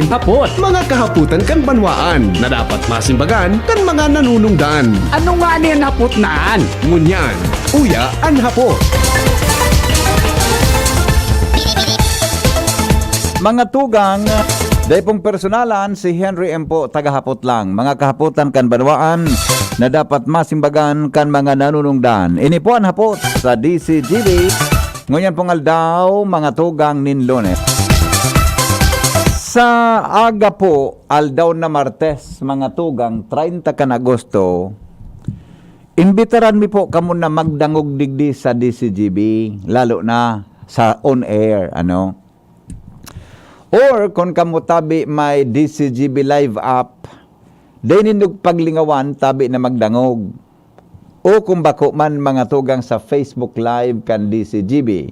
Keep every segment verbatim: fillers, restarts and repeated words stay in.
Hapot. Mga kahapotan kan banwaan na dapat masimbagan kan mga nanunungdan. Ano nga ni an hapot na an? Ngunyan, uya an hapot. Mga tugang, dai pong personalan, si Henry M po, tagahapot lang. Mga kahapotan kan banwaan na dapat masimbagan kan mga nanunungdan. Ini po an hapot sa D C G B. Ngunyan pong aldaw, mga tugang, nin Lunes. Sa aga po, aldaw na Martes, mga tugang, treinta kan Agosto, imbitaran mi po kamo na magdangog digdi sa D C G B, lalo na sa on air, ano. Or kung kamo tabi may D C G B Live app, dai nindog paglingawan tabi na magdangog. O kung bako man, mga tugang, sa Facebook Live kan D C G B.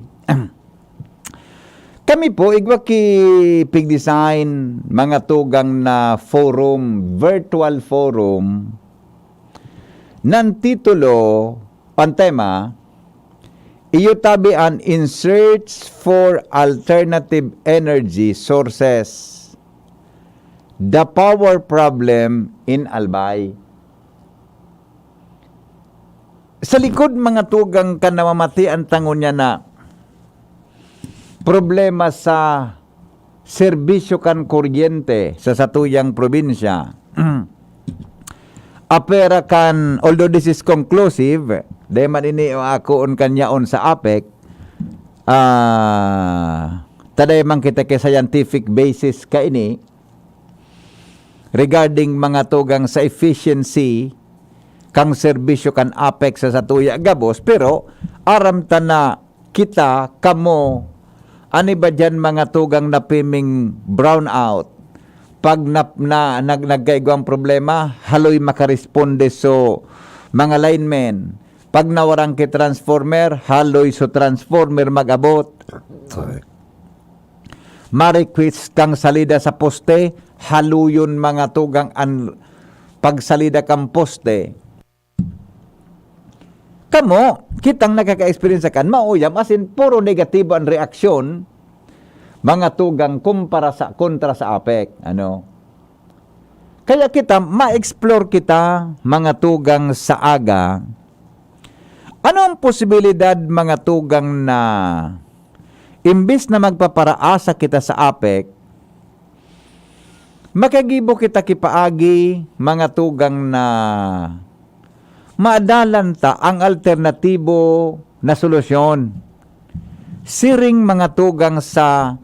Kami po, igwa ki pigdesign, mga tugang, na forum, virtual forum, nan titulo, an tema, iyo tabi an In Search for Alternative Energy Sources, The Power Problem in Albay. Sa likod, mga tugang, kan namamatian ta ngunyan na problema sa serbisyo kan kuryente sa satuyang probinsya. Apera kan, although this is conclusive, dai man ini akoon kan yaon sa APEC, ah, ta dai man kita ki scientific basis kaini, regarding, mga tugang, sa efficiency kan serbisyo kan APEC sa satuya gabos, pero aram ta na kita, kamo, ano ba diyan, mga tugang, na piming brown out? Pag nap-, na, nag-, nagkaigwang problema, haloy makaresponde so mga linemen. Pag nawaran ki transformer, haloy so transformer mag-abot. Ma-request kang salida sa poste, haloyon, mga tugang, an pagsalida kan poste. Kamo, kitang nakaka-experience kan mauyam, as in, puro negatibo an reaksyon, mga tugang, kumpara sa, kontra sa APEC, ano? Kaya kita, ma-explore kita, mga tugang, sa aga. Ano ang posibilidad, mga tugang, na imbis na magpaparaasa kita sa APEC, makagibo kita ki paagi, mga tugang, na maadalan ta ang alternatibo na solusyon. Siring, mga tugang, sa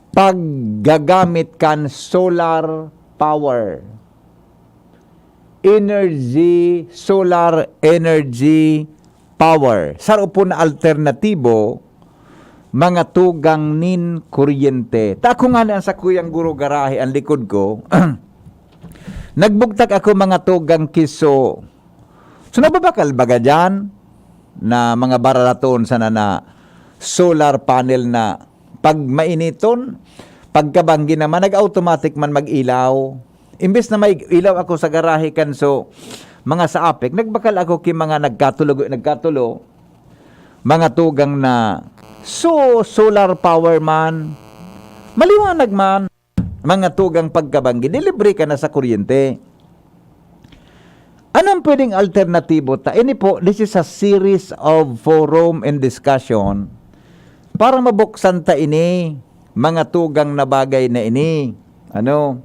paggagamit kan solar power. Energy, solar energy power. Saro po na alternatibo, mga tugang, nin kuryente. Ta ako ngani an sakuyang guro garahe, an likod ko. Nagbugtak ako, mga tugang, ki so. So, nagbabakal baga diyan na mga bararaton sana na solar panel na pag mainiton, pagkabanggi naman, nag-automatic man mag-ilaw. Imbes na may ilaw ako sa garahe kan so, mga sa APEC, nagbakal ako ki mga nagkatulo, nagkatulo, mga tugang, na so, solar power man, maliwanag man, mga tugang, pagkabanggi, di libre ka na sa kuryente. Ano ang pwedeng alternatibo ta? Ini po, this is a series of forum and discussion para mabuksan ta ini, mga tugang, na bagay na ini. Ano?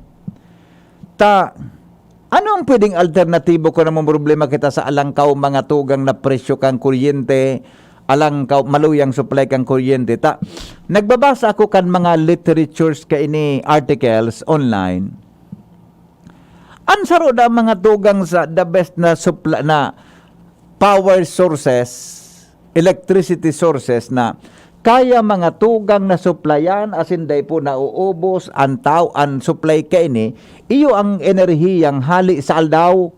Ta, ano ang pwedeng alternatibo kun namumroblema kita sa alangkaw, mga tugang, na presyo kan kuryente, alangkaw, maluyang supply kan kuryente? Ta, nagbabasa ako kan mga literatures kaini, articles online. An saro da, mga tugang, sa the best na supla-, na power sources, electricity sources na kaya, mga tugang, na suplayan, asin dai po nauubos an tao, an supply kaini, iyo ang enerhiyang hali sa aldaw.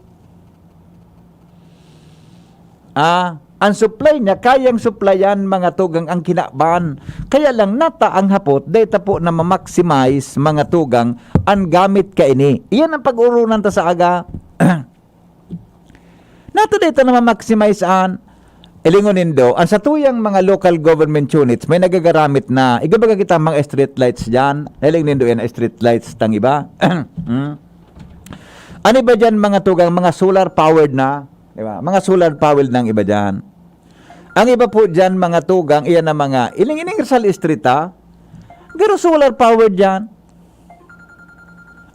Ah, ang supply niya, kayang suplayan, mga tugang, ang kinaban. Kaya lang, nata ang hapot, dai ta po na ma-maximize, mga tugang, ang gamit kaini. Iyan ang pag-urunan ta sa aga. Nata dai ta na ma-maximize an, Hilingon nindo, ang satuyang mga local government units, may nagagaramit na, iga baga kita mga street lights diyan. Hiling nindo yan, street lights tang iba. Hmm. Ano ba diyan, mga tugang, mga solar powered na, di ba? Mga solar powered na ang iba diyan. Ang iba po diyan, mga tugang, iyan ang mga, iling-iling Rizal Street, ha? Pero solar powered diyan.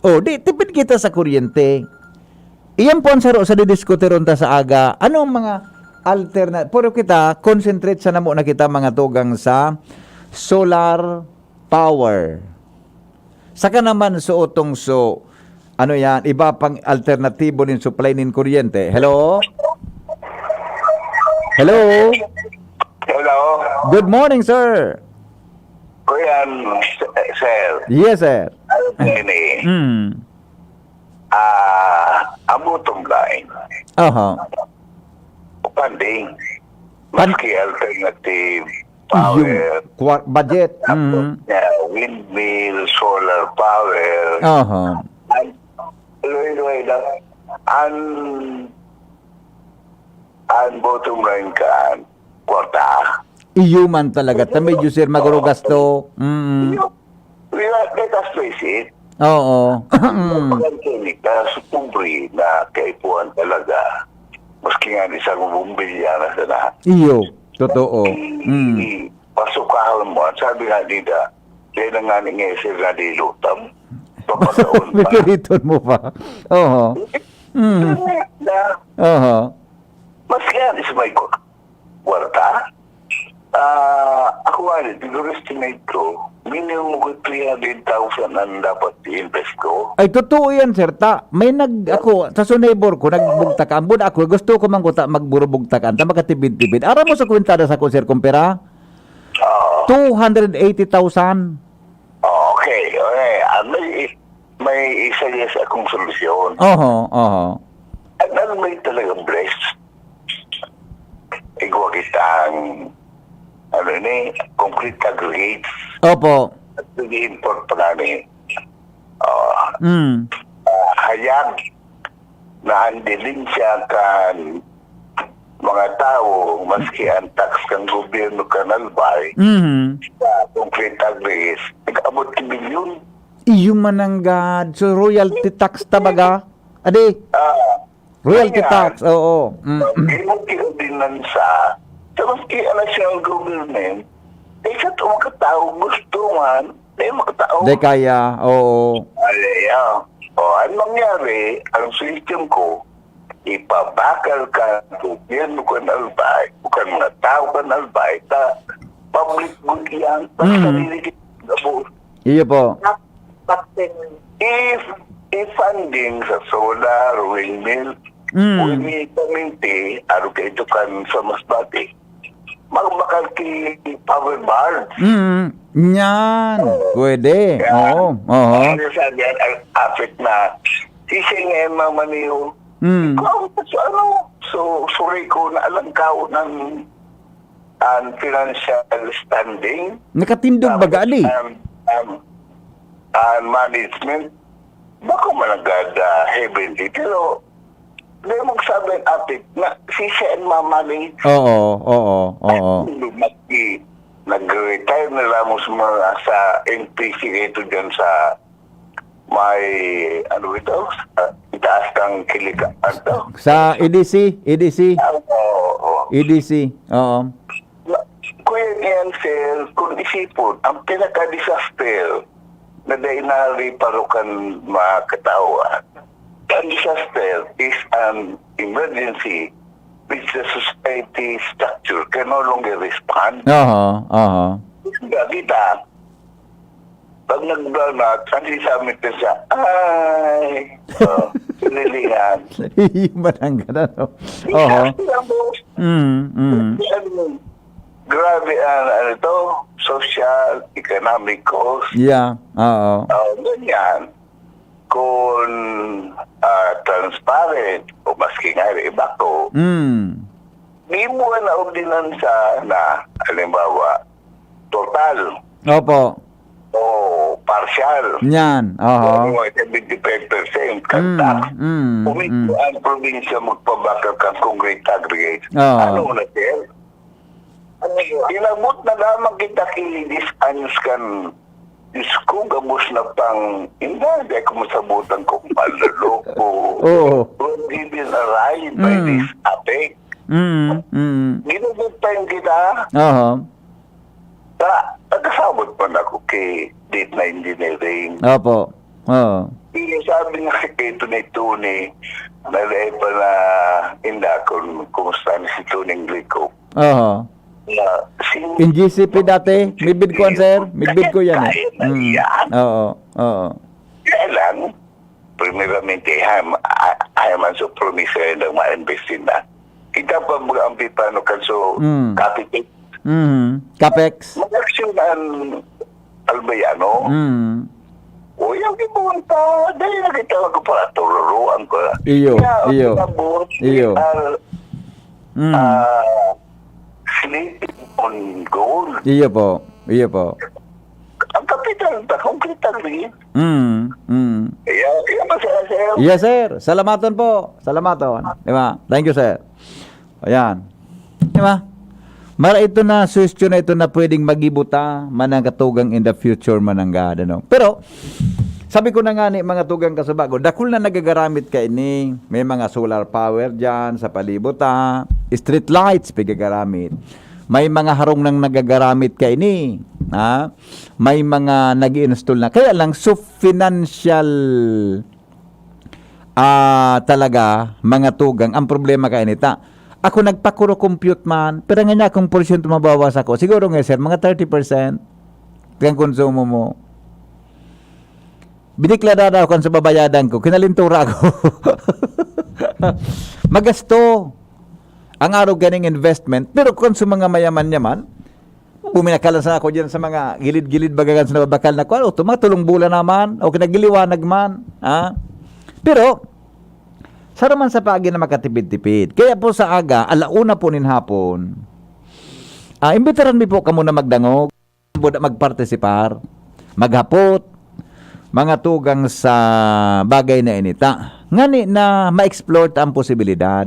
Oh, di, tipid kita sa kuryente. Iyan po ang saro sa didiskuteron ta sa aga. Anong mga alternate? Pero kita, concentrate sa namo na kita, mga tugang, sa solar power. Saka naman so utong so, ano yan, iba pang alternatibo nin supply nin kuryente. Hello? Hello? Hello? Good morning, sir. Kuya, sir, Yes, sir. Attorney, Hmm. ah, ang bottom line, Aha. funding. Pan- Maski alternative Yung power, kwa- budget. Mm. yeah, windmill, solar power. Aha. Ang luway-luway lang. Ang, ang bottom line kan, kwarta. Iyo man talaga. Ta medyo, sir, maguro gasto. Mm. Yung, let us face it. Oo. Pagkakita sa pobre na kaipuhan talaga. Maski nga isang bumbilya na sana. Iyo. Totoo. Mm. Pasukahon mo. Sabi nga nila, dahil na nga ni Ngeser na dilutam. Papagaon pa. Pipiliton mo pa. Oho. Mm. Na, Oho. mas nga, is my God. Kwarta? Ah, ako nga, siguro estimate ko, minimum ko three hundred thousand ang dapat i-invest ko. Ay, totoo yan, sir. Ta, may nag, ako, sa sunebor ko, nagbugtakan. Buda ako, gusto ko man ko ta, magburubugtakan. Ta, makatibid-tibid. Aram mo sa kwentada sa ko, sir, kumpira? Oo. Two hundred eighty thousand. Okay, okay. Ah, may, may isa yes akong solusyon. Oho, oho. At ano may talagang bless? Igwa kitang, ano ni, concrete aggregates. Opo. At nag-import pa nga ni. Ah, Mm. ah, hayag na ang dilin siya kan mga tao, maski ang tax kan gobyerno kan Albay, Mhm. sa concrete aggregates, nag-abot ki bilyon. Iyo mananggad. So, royalty tax tabaga? Adi, Ah, royalty ayan. Tax. Oo. Mm. Imo ki ordinansa, sa maski ang national government, eh, sa tuwang katao, gusto man, eh, makatao. Di kaya. Oo. Ay, ah. O, ang mangyari, ang system ko, ipabakal ka gobyerno kan Albay, o kan mga tao kan Albay, ta public good yan, ta Mm. sarili kita. Iyo po. If, if funding sa solar, windmill, Mm. windmill community, aro ka ito kan sa Masbate, magbakal ki power board. Mm. Yan. Pwede. Oo. Oho. Ano sabi yan, ang apit na, sisingin mamaniyo. Mm. Kung so, ano, so, sorry ko na alam ka ng ang financial standing. Nakatindog baga, di? Um, um, ang management, bako man nagada heavenly, pero di magsabi ang apit na si Sen Mamali. Oo, oo, oo. Lumaki, nag-retire na lang mo sa mga sa N P C ito dyan sa may, ano ito, sa itaas kang Kiliga, ano? Sa E D C, E D C, Ah, oo, oo. E D C, oo. Kuya Ansel, kung isipon, ang pinaka-disaster na dai nareparo kan mga katao, ah, ang disaster is an emergency which the society structure can no longer respond. Aha, aha. Kita, pag nag-brownout, ang sinasabi ko siya, ay, oh, pinilingan. Iyo man ang ganun, no? Oho. Disaster ang boss. Mm, mm. Grabe ang, ano to, social, economic cost. Yeah, oo. Oh, ganyan. Kung ah, transparent o maski nga iba ko, Mm. di mo na ordinansa na, halimbawa, total Opo. o partial. Yan, oho. O seventy-five percent kan Mm, tax. mm, Kung mm. ang probinsya magpabakal kan concrete aggregate, Oo. ano na, sir? Inabot na lamang kita ki diyes anyos kan, Diyos ko, gabos na pang, hindi, hindi ko masabutan kung maloloko. Oo. Wrong given a ride by Mm. this apex. Mm, mm. Ginugod pa yung kita. Aha. Ta, nagkasabot pa na ako kay Date na Engineering. Opo. Oo. Yung sabi nga kay Tony Tony, nalae pa na inda kung kumusta ni si Tony Glico. Aha. Na, si, In G C P dati, may bid ko yan, sir. May bid ko yan eh. Kaya na Mm. yan. Oo, oo. Kaya lang, primeramente, I am, I, I am also promised na mag-invest na. Kita pa mga ang pipano kan so Mm. capital. Mm. Capex. Mag-action ang Albayano. Mm. O, yung ibuhan pa, dahil nakita ko para tururuan ko. Iyo, Kaya, iyo. pinabot, Iyo. ah, Mm. ah, sleeping on gold. Iyo po. Iyo po. Ang kapital, takong kita rin. Mm. Mm. Kaya, kaya masaya sa'yo. Yes, sir. Salamaton po. Salamaton. Di ba? Thank you, sir. Ayan. Di ba? Mara ito na suhestyon na ito na pwedeng magibo ta, manang katugang in the future, mananggad, ano. Pero, sabi ko na nga ni mga tugang kasubago, dakul na nagagaramit kaini. May mga solar power dyan sa palibot, ha. Street lights, pigagaramit. May mga harong nang nagagaramit kaini, ha. May mga nag install na. Kaya lang, so financial ah, talaga, mga tugang, ang problema kaini ta. Ako nagpakuro-compute man, pero nga niya kung porsyento mabawas ako, siguro nga, sir, mga thirty percent kan konsumo mo. Biniklara daw kan sa babayadan ko, kinalintura ako. Magasto ang araw ganing investment, pero kung sa mga mayaman-yaman, buminakalan sa ako diyan sa mga gilid-gilid, bagagan sa nababakal na kwan, o, mga tulong bulan naman, o kinagiliwanag man, ha? Pero, saro man sa paagi na makatipid-tipid. Kaya po sa aga, alauna po nin hapon, ah, imbitaran mi po kamo na magdangog, buda magpartisipar, maghapot, mga tugang sa bagay na inita. Ngani na ma-explore ta ang posibilidad.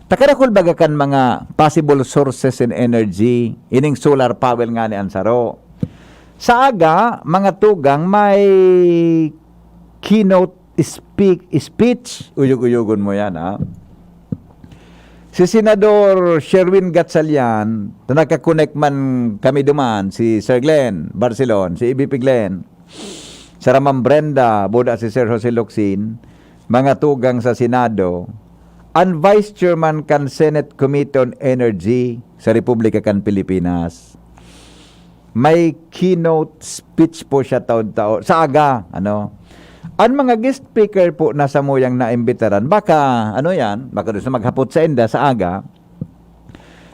Takadakul baga kan mga possible sources in energy, ining solar power nga ni Ansaro. Sa aga, mga tugang, may keynote speak, speech, uyog-uyogon mo yan, ha? Si Senador Sherwin Gatchalian, na nakakonek man kami duman, si Sir Glenn Barcelon, si E B P Glenn, Sara Ma'am Brenda, buda si Sir Jose Locsin, mga tugang sa Senado, an Vice Chairman kan Senate Committee on Energy sa Republika kan Pilipinas. May keynote speech po siya taon-taon, sa aga, ano. An mga guest speaker po na samuyang naimbitaran, baka, ano yan, baka doon sa maghapot sa inda, sa aga,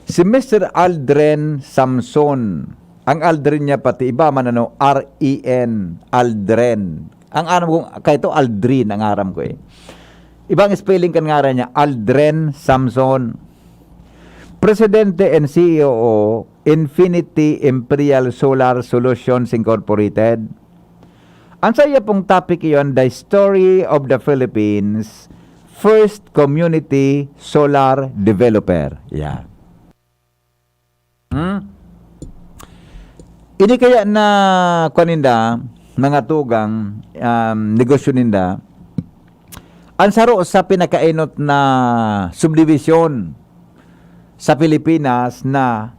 si Mister Aldrin Samson. Ang Aldrin niya pati iba man, ano, R E N, Aldrin. Ang aram ko, kaya ito, Aldrin ang aram ko eh. Ibang spelling kan ngaran niya, Aldrin Samson. Presidente and C E O, Infinity Imperial Solar Solutions Incorporated. Ang sa iya pong topic iyon, The Story of the Philippines First Community Solar Developer. Yeah. Hmm? Ini kaya na, kuwan ninda, mga tugang, um, negosyo ninda, ang saro sa pinakainot na subdivision sa Pilipinas na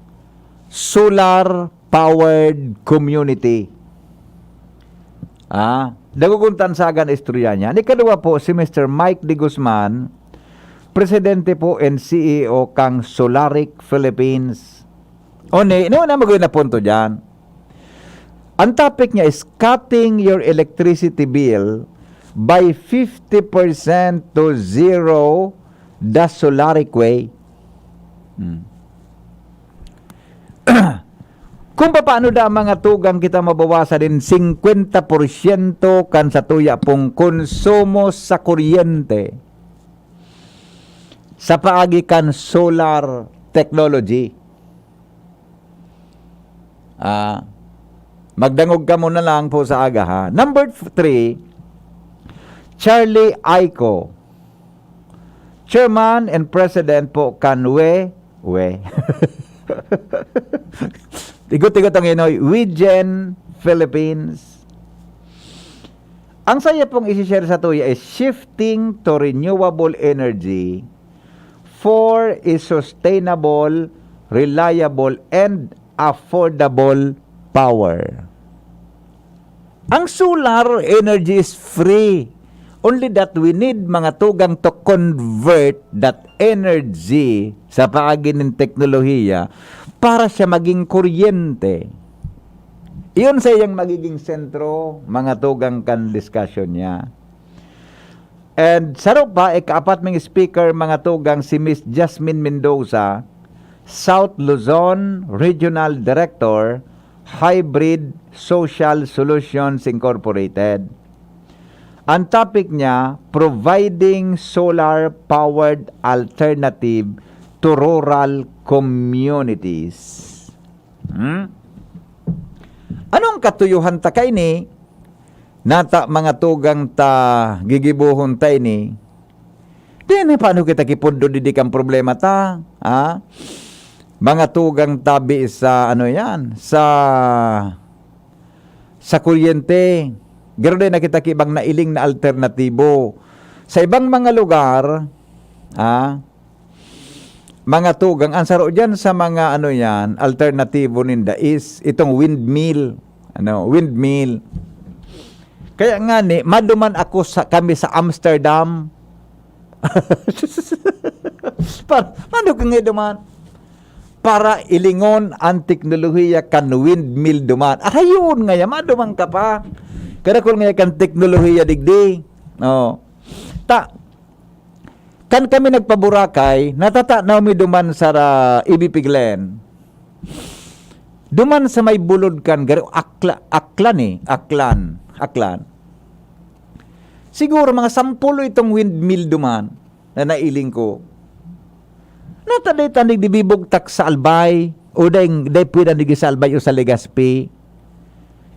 solar powered community. Ah, naguguntan sa agan istorya niya. Ni kadwa po si Mister Mike de Guzman, presidente po and C E O kang Solaric Philippines. O ni, ano na magoy na punto diyan? Ang topic niya is cutting your electricity bill by fifty percent to zero the Solaric way. Hmm. Kung paano da mga tugang kita mabawasan din fifty percent kan sa tuya pong konsumo sa kuryente sa paagi kan solar technology. Ah, magdangog ka muna lang po sa aga, ha. Number three, Charlie Aico. Chairman and President po kan We, We. Tigot-tigot ang inoy, Wigen Philippines. Ang saya pong isi-share sa tuya is shifting to renewable energy for a sustainable, reliable, and affordable power. Ang solar energy is free. Only that we need, mga tugang, to convert that energy sa paagi nin teknolohiya para siya maging kuryente. Iyon sa iyang magiging sentro, mga tugang, kan diskusyon niya. And saro pa, ikaapat ming speaker, mga tugang, si Miss Jasmine Mendoza, South Luzon Regional Director, Hybrid Social Solutions Incorporated. Ang topic niya, providing solar-powered alternative to rural communities. Hmm? Anong katuyuhan ta kaini? Nata mga tugang ta gigibohon ta ini. Then, paano kita kipundon didi kan problema ta? Ha? Mga tugang tabi sa, ano yan, sa, sa kuryente. Garo din na kita kibang nailing na alternatibo. Sa ibang mga lugar, ha? Mga tugang, ang saro diyan sa mga ano yan, alternatibo ninda is itong windmill. Ano, windmill. Kaya nga ni, maduman ako sa, kami sa Amsterdam. Para, mano ka nga duman? Para ilingon ang teknolohiya kan windmill duman. At ayun nga yan, maduman ka pa. Karakol nga kan teknolohiya digdi. Oh. Ta, kan kami nagpaburakay, natatanaw mi duman sa ra-, E B P Glen. Duman sa may bulod kan garo-, akla-, aklan eh, aklan, aklan. Siguro mga sampulo itong windmill duman na nailing ko. Nata dai ta digdi bibugtak sa Albay, o dai, dai pwede digdi sa Albay o sa Legazpi.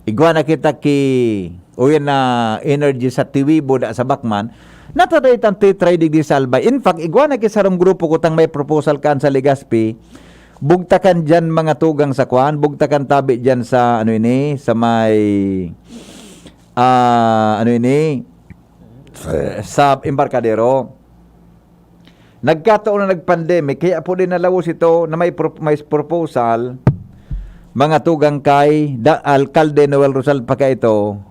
Igwa na kita ki, o yan na energy sa Tiwi, buda sa Bacman. Nata dai ta ti-try digdi sa Albay. In fact, igwa na ki sarong grupo kutang may proposal kan sa Legazpi. Bugtakan diyan mga tugang sa kwan, bugtakan tabi diyan sa, ano ini, sa may, ah, ano ini, sa embarkadero. Nagkataon na nag-pandemic, kaya po din nalawos ito na may pro-, may proposal, mga tugang kay da-, Alkalde Noel Rosal pa kaito,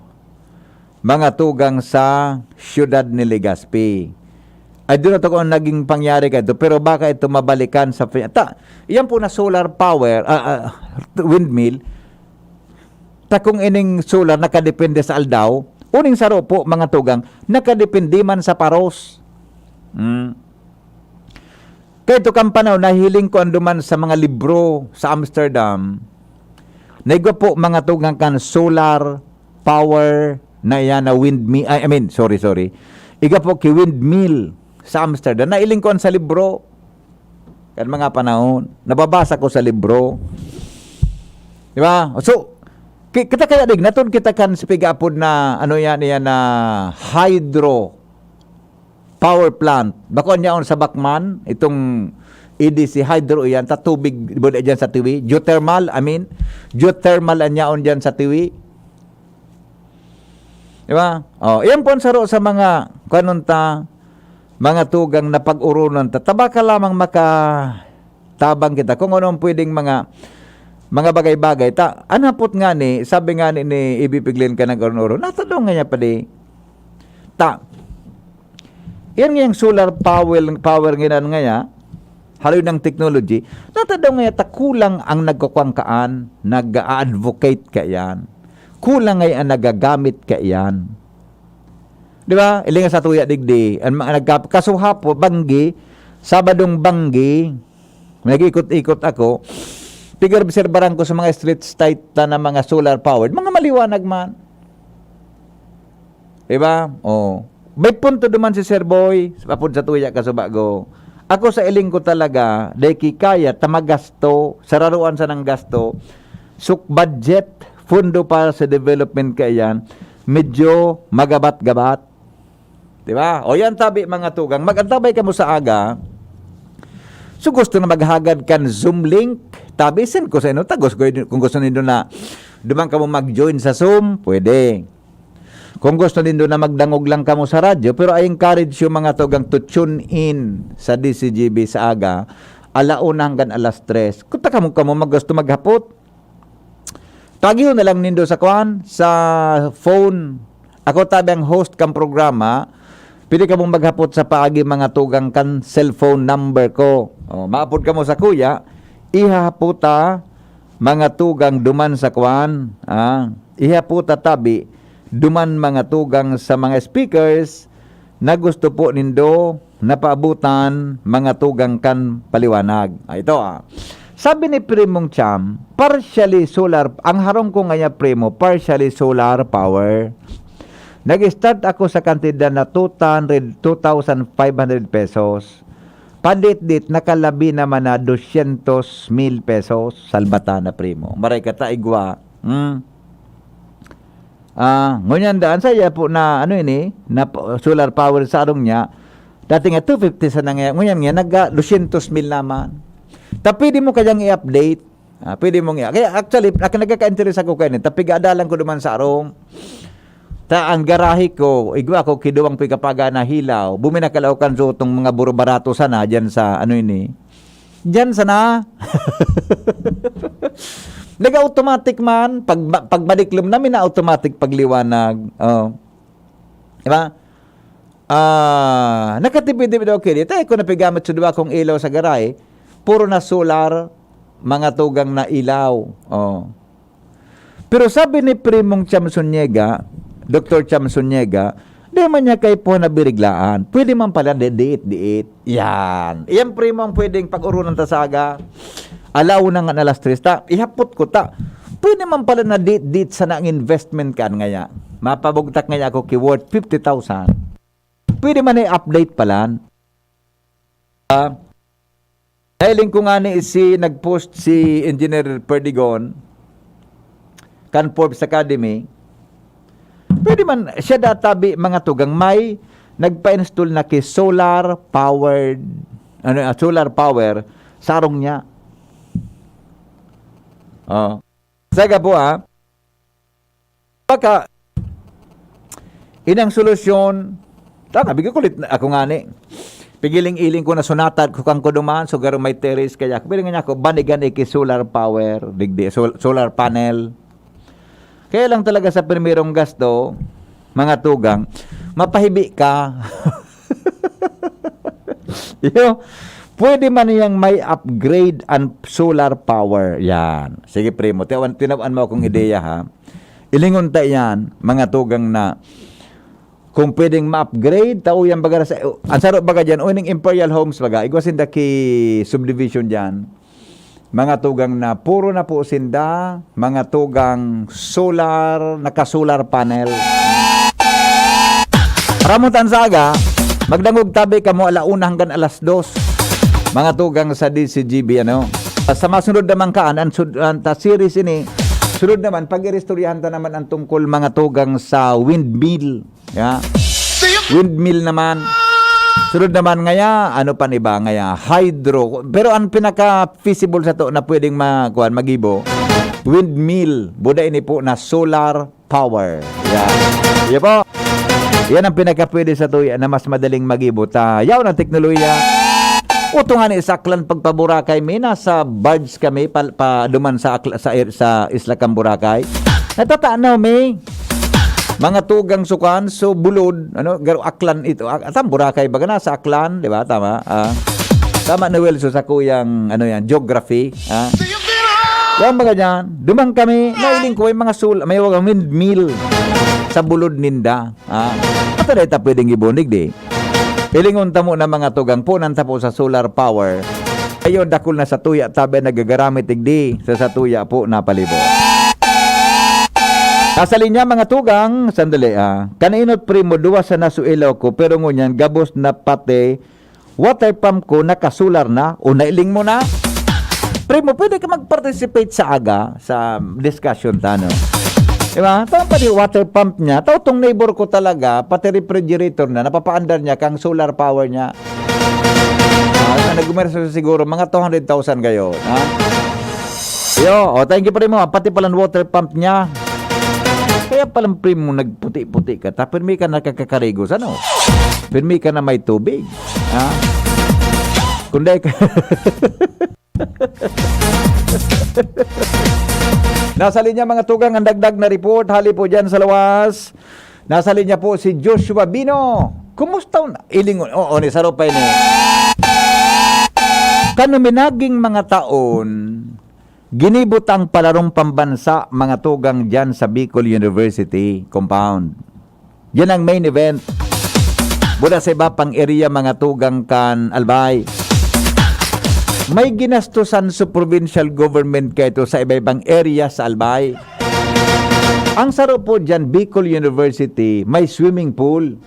mga tugang sa siyudad ni Legazpi. Ay, doon na to kung naging pangyari ka ito, pero baka ito mabalikan sa pi-, ta, iyan po na solar power, ah, ah, windmill, ta kung ining solar nakadepende sa aldaw, uning saro po, mga tugang, nakadepende man sa paros. Hmm. Kaya ito kan panahon, nahiling ko ang duman sa mga libro sa Amsterdam, naigwa po mga tugang kan solar power na yan na windmill, I I mean, sorry, sorry. Iga po ki windmill sa Amsterdam. Nailing ko an sa libro. Kan mga panahon, nababasa ko sa libro. Di ba? So, ki-, kita kaya dig, natod kita kan sa pig-apod na, ano yan, yan na hydro power plant. Bako an yaon sa Bacman, itong E D C hydro iyan, ta tubig, di ba, diyan sa Tiwi? Geothermal, I mean, geothermal an yaon diyan sa Tiwi. Di ba? Oh, iyan po ang saro sa mga, kanon ta, mga tugang na pag-urunan ta. Tabaka lamang makatabang kita kung ano ang pwedeng mga, mga bagay-bagay. Ta, anapot nga ni, sabi nga ni, ni Ibi Piglin ka nag-uron-uron, natadong nga niya pa di. Ta, yan ngayang solar power, power nginan ngaya, haloy ng technology, natadaw ngaya ta kulang ang nagkukwangkaan, nag-a-advocate kaiyan. Kulang ngaya ang nagagamit kaiyan. Di ba? Ilinga sa tuya digdi, ang mga nagkap-, kasuhapo, banggi, Sabadong banggi, nag-ikot-ikot ako, pig-obserbaran ko sa mga street light ta na mga solar powered, mga maliwanag man. Di ba? Oh. May punto duman si Sir Boy, apod sa tuya ka subago. Ako sa iling ko talaga, dai ki kaya ta magasto, sararuan sa nang gasto, suk budget, pondo para sa development kaiyan, medyo magabat-gabat. Di ba? O yan tabi, mga tugang, mag-antabay kamo sa aga, So, gusto na maghagad kan Zoom link? Tabi, send ko sa inyo. Tagos ko yun. Kung gusto nindo na duman kamo mag-join sa Zoom, pwede. Kung gusto nindo na magdangog lang kamo sa radyo, pero I encourage you, mga tugang, to tune in sa D C G B sa aga, alauna hanggang alas tres. Kung ta kamo, kamo mag-, gusto maghapot, tagihon na lang nindo sa kwan, sa phone. Ako tabi ang host kang programa. Pwede kamong maghapot sa paagi, mga tugang, kan cellphone number ko. O, maapod kamo sa kuya, ihahapot ta, mga tugang, duman sa kwan, ah, ihapot ta tabi, duman, mga tugang, sa mga speakers na gusto po nindo na paabutan, mga tugang, kan paliwanag. Ah, ito, ah. Sabi ni Primong Cham, partially solar, ang harong ko ngaya, Primo, partially solar power. Nag-start ako sa kantidad na two hundred, two thousand five hundred pesos. Padit-dit, nakalabi naman na dosyentos mil pesos. Salbata na, Primo. Maray ka ta, igwa. Hmm. Ah, ngunyan daan sa iya po na, ano ini, na p-, solar power sa arong niya. Dati nga two fifty sa nangya-, ngunyan nga, nag, ah, dosyentos mil naman. Ta pwede mo kayang i-update. Ah, pwede mong i-, kaya actually, ak-, nagkaka-interest ako kaini. Ta piga-adalan ko duman sa arong. Ta ang garahe ko, igwa ko, kiduwang pikapaga na hilaw. Buminakalaw kan so tong mga buro barato sana, dyan sa, ano ini, dyan sana. Nag-automatic man, pag, pagbalik lum namin na automatic pagliwanag. Oh. Di ba? Ah, nakatipid-tipid ako kini. Tayo ko napigamit sa duwa kong ilaw sa garay. Puro na solar, mga tugang na ilaw. Oh. Pero sabi ni Primong Cham Zuniga, Doktor Cham Zuniga, di man niya kaipuhan na biriglaan. Pwede man pala di-, diit-diit. Yan. Yan, Primo, ang pwedeng pag-urunan ta sa aga. Alaw na nga na alas tres ta. Ihapot ko ta. Pwede man pala na diit-diit sana ang investment kan ngaya. Mapabugtak ngaya ako ki worth fifty thousand. Pwede man i-update pala. Ah, nailing ko nga ni si, nag-post si Engineer Perdigon kan Forbes Academy. Pwede man siya databi, mga tugang, may nagpa-install na ki solar powered, ano, ah, solar power sa arong niya. Oh. Saga po, ah. Baka, inang solusyon, tama, bigay kulit na ako ngani. Pigiling-iling ko na sunatad ko kang ko duman, so garo may terrace kaya ako. Pero nga ako, banigan iki solar power, digdi, sol-, solar panel. Kaya lang talaga sa primerong gasto, mga tugang, mapahibi ka. Yo, pwede man niyang may upgrade ang solar power. Yan. Sige, Primo, tiyawan, tinawan mo akong ideya, ha. Ilingon ta yan, mga tugang na kung pwedeng ma-upgrade, tao yan baga sa, ang saro baga dyan, o ning Imperial Homes baga, igwa sinda ki subdivision dyan, mga tugang na, puro na po sinda, mga tugang solar, naka-solar panel. Ramutan sa aga, magdangog tabi kamo alauna hanggang alas dos, mga tugang sa D C G B, ano. Sa masunod naman kaan, ang sud-, ang ta-, series ini, sunod naman, pag-iristoryahan ta naman ang tungkol mga tugang sa windmill. Ya. Windmill naman. Sunod naman ngaya, ano pa ni ba ngaya? Hydro. Pero ang pinaka-feasible sa to na pwedeng ma-, kuwan, magibo, windmill. Buda ini po na solar power. Yan. Yan po. Yan ang pinakapwede sa tuya na mas madaling magibo. Ta, yaw ng teknolohiya. Uto nga ni sa Aklan pagpaburakay, may nasa barge kami pa, pa duman sa Akla-, sa, sa Isla Camboracay. Natatanaw, may mga tugang sukan, so bulod, ano, garo Aklan ito. Ak-, saan Boracay? Baga na sa Aklan, di ba? Tama, ah. Tama ni Welso sa kuyang, ano yan, geography, ah. Yan, baga dyan. Duman kami, nailing ko, may mga sul-, may mga windmill sa bulod ninda, ah. Ato na ita pwedeng ibunig, di? Ilingon ta mo na mga tugang, punan ta po sa solar power. Ayun, dakul na satuya, tabi nagagaramit, igdi, sa satuya po, napalibo. Nasa linya, mga tugang, sandali, ah. Kanainot, primo, duwa sa nasuilaw ko, pero ngunyan, gabos na pati water pump ko, nakasular na, o nailing mo na. Primo, pwede ka mag-participate sa aga, sa discussion ta, no? Di ba? Tama pa di water pump niya. Tao tong neighbor ko talaga, pati refrigerator na, napapaandar niya kang solar power niya. Ah, Ang nagkumerso siguro, mga two hundred thousand kayo, ha? Yo, oh, thank you, primo. Pati palang water pump niya. Kaya palang, primo, nagputi-puti ka. Ta, pirmi ka nakakakarigos, ano? Pirmi ka na may tubig. Ha? Kundi ka... Nasa linya, mga tugang, ang dagdag na report. Hali po dyan sa lawas. Nasa linya po si Joshua Bino. Kumusta un-, ilingon? Oo, ni Saro pa ini. Kan huminaging mga taon, ginibo ta ang palarong pambansa, mga tugang, dyan sa Bicol University compound. Yan ang main event. Buda sa iba pang area, mga tugang, kan Albay. May ginastusan sa provincial government kaito sa iba-ibang area sa Albay. Ang saro po dyan, Bicol University, may swimming pool.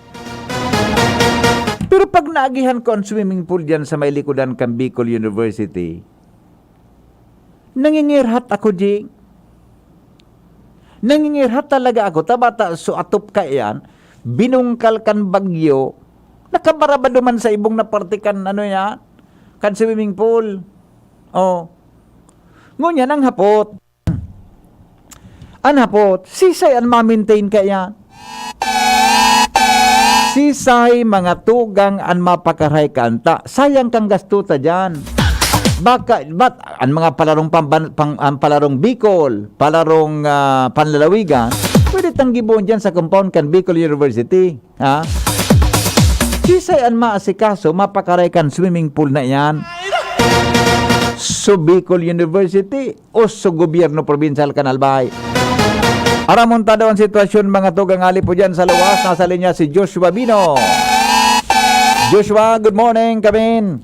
Pero pag naagihan ko ang swimming pool dyan sa may likodan kan Bicol University, nangingirhat ako, Jing. Nangingirhat talaga ako. Ta bata, so atop ka iyan, binungkal kan bagyo, nakabarabado man sa ibong na parte kan, ano yan, kan swimming pool. Oh. Ngunyan, ang hapot. An hapot, sisay an ma-maintain kaiyan? Sisay, mga tugang, an mapakarahay kaanta? Sayang kan gasto ta diyan. Baka, bat, an mga palarong pamban-, pang, an palarong Bicol, palarong, ah, panlalawigan, pwede tang gibohon diyan sa compound kan Bicol University. Ha? Sisay an maasikaso, mapakaray kan swimming pool na iyan? Sa Bicol University o sa gobyerno probinsyal kan Albay? Aramon ta daw an sitwasyon, mga tugang, hali po dyan sa luwas. Nasa linya si Joshua Bino. Joshua, good morning, kamin.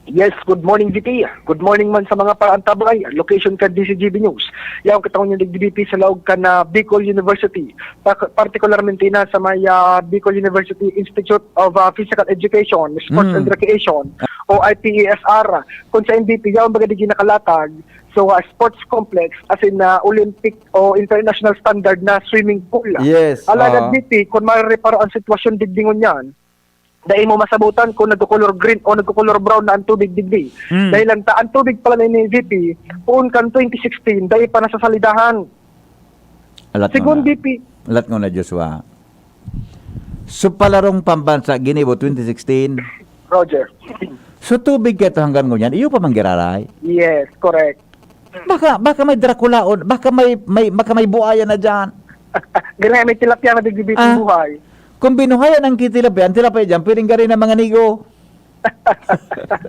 Yes, good morning, D P. Good morning man sa mga paantabay. Location kan D C G B News. Yaon kita ngunyan, D P, sa laog kan, ah, Bicol University. Pa-, partikularmente na sa may, ah, Bicol University Institute of, ah, Physical Education, Sports Mm. and Recreation, o I P E S R. Kung sa N D P, yaon baga digdi nakalatag. So, ah, sports complex, as in, ah, Olympic o international standard na swimming pool. Yes, Alagad, oo. D P, kung marereparo ang sitwasyon digdi ngunyan, dai mo masabutan kung nagko-color green o nagko-color brown na ang tubig digdi. Mm. Dahil lang ta, ang tubig pala na ini, D P, poon kan twenty sixteen, dai pa nasasalidahan. Alat Sigon ngona. D P. Alat ngona, Joshua. So, palarong pambansa, ginibo, twenty sixteen. Roger. So, tubig kaito hanggang ngunyan, iyo pa man giraray? Yes, correct. Baka, baka may Draculaon, baka may, may, baka may buaya na diyan. Ganyan, may tilapia na digdi Ah. buhay. Kung binuhayan ang kitilapia, ang tilapia diyan, pwedeng gari na mga nigo.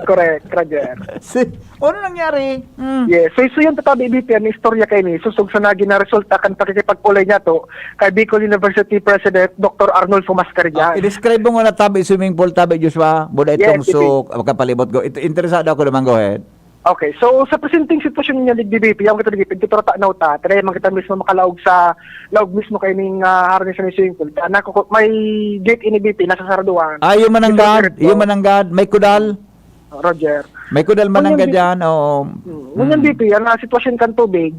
Correct, Roger. Si, ano nangyari? Hmm. Yes. So, so yun, tatabi, B P, ang istorya kaini, sosog sa nagin na resulta kan pakikipag-ulay niya to kay Bicol University President Doctor Arnulfo Mascarillan. Ah, i-describe mo nga na tabi swimming pool, tabi, Joshua. Buda Yes, itong D P. so, kapalibot ko. Ito, interesado ako naman, go ahead. Okay, so sa presenteng sitwasyon niya, digdi, B P, yaon kita digdi, pintura ta, nauta, tinayaman kita mismo makalaog sa laog mismo kaining, ah, harness sa swimming pool. Ta, nakuku-, may gate ini, B P, nasasaraduhan. Ah, iyo man ang Ito, guard, ito. iyo man ang guard, may kudal. Roger. May kudal man ang Ngunyan, guard B P, yan, oo. Hmm, ngunyan, Mm. B P, ang, ah, sitwasyon kan tubig,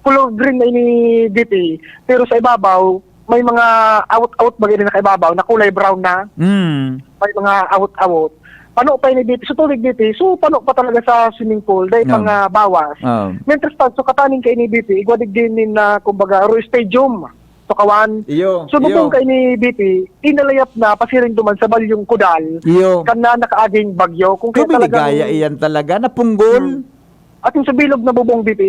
color green na ini, B P, pero sa ibabaw, may mga awot-awot baga na nakaibabaw na kulay brown na. Mm. May mga awot-awot. Pano pa ini, B P, sa tubig, B P, so pano pa talaga sa swimming pool, dahil Oo. pang, ah, bawas. Oo. Mientras tanto, kataning kaini, B P, igwa digdi nin, ah, kumbaga, Ro Stadium, Sukawan. Iyo, So, bubong iyo. kaini, B P, inalayap na pasiring duman sa Balyong Kudal, Iyo. kan na nakaaging bagyo. Kung kaya Tubig ni talagang Gaya iyan talaga, napunggol. Hmm. At yung sa bilog na bubong, B P.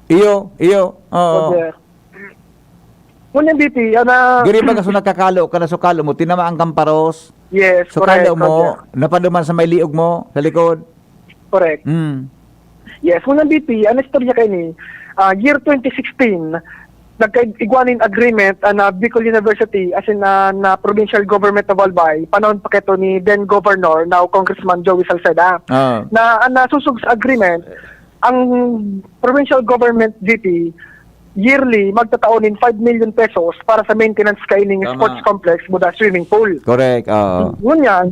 Iyo, iyo, oo. Roger. Ngunyan, B P, ana Diri ba kaso nakakalo ka na sukalo mo, tinamaan kang paros? Yes, Sukalo correct, mo, Roger. napaduman sa may liog mo, sa likod? Correct. Mm. Yes, ngunyan, B P, ang istorya kaini, ah, year twenty sixteen, nagkaigwanin agreement, ah, na Bicol University, as in, ah, na Provincial Government of Albay, panahon pa kaito ni then Governor, now Congressman Joey Salceda, Ah. na ang nasusog sa agreement, ang provincial government, D P, yearly, magtatao nin five million pesos para sa maintenance kaining Tama. sports complex, buda swimming pool. Correct, oo. Ngunyan,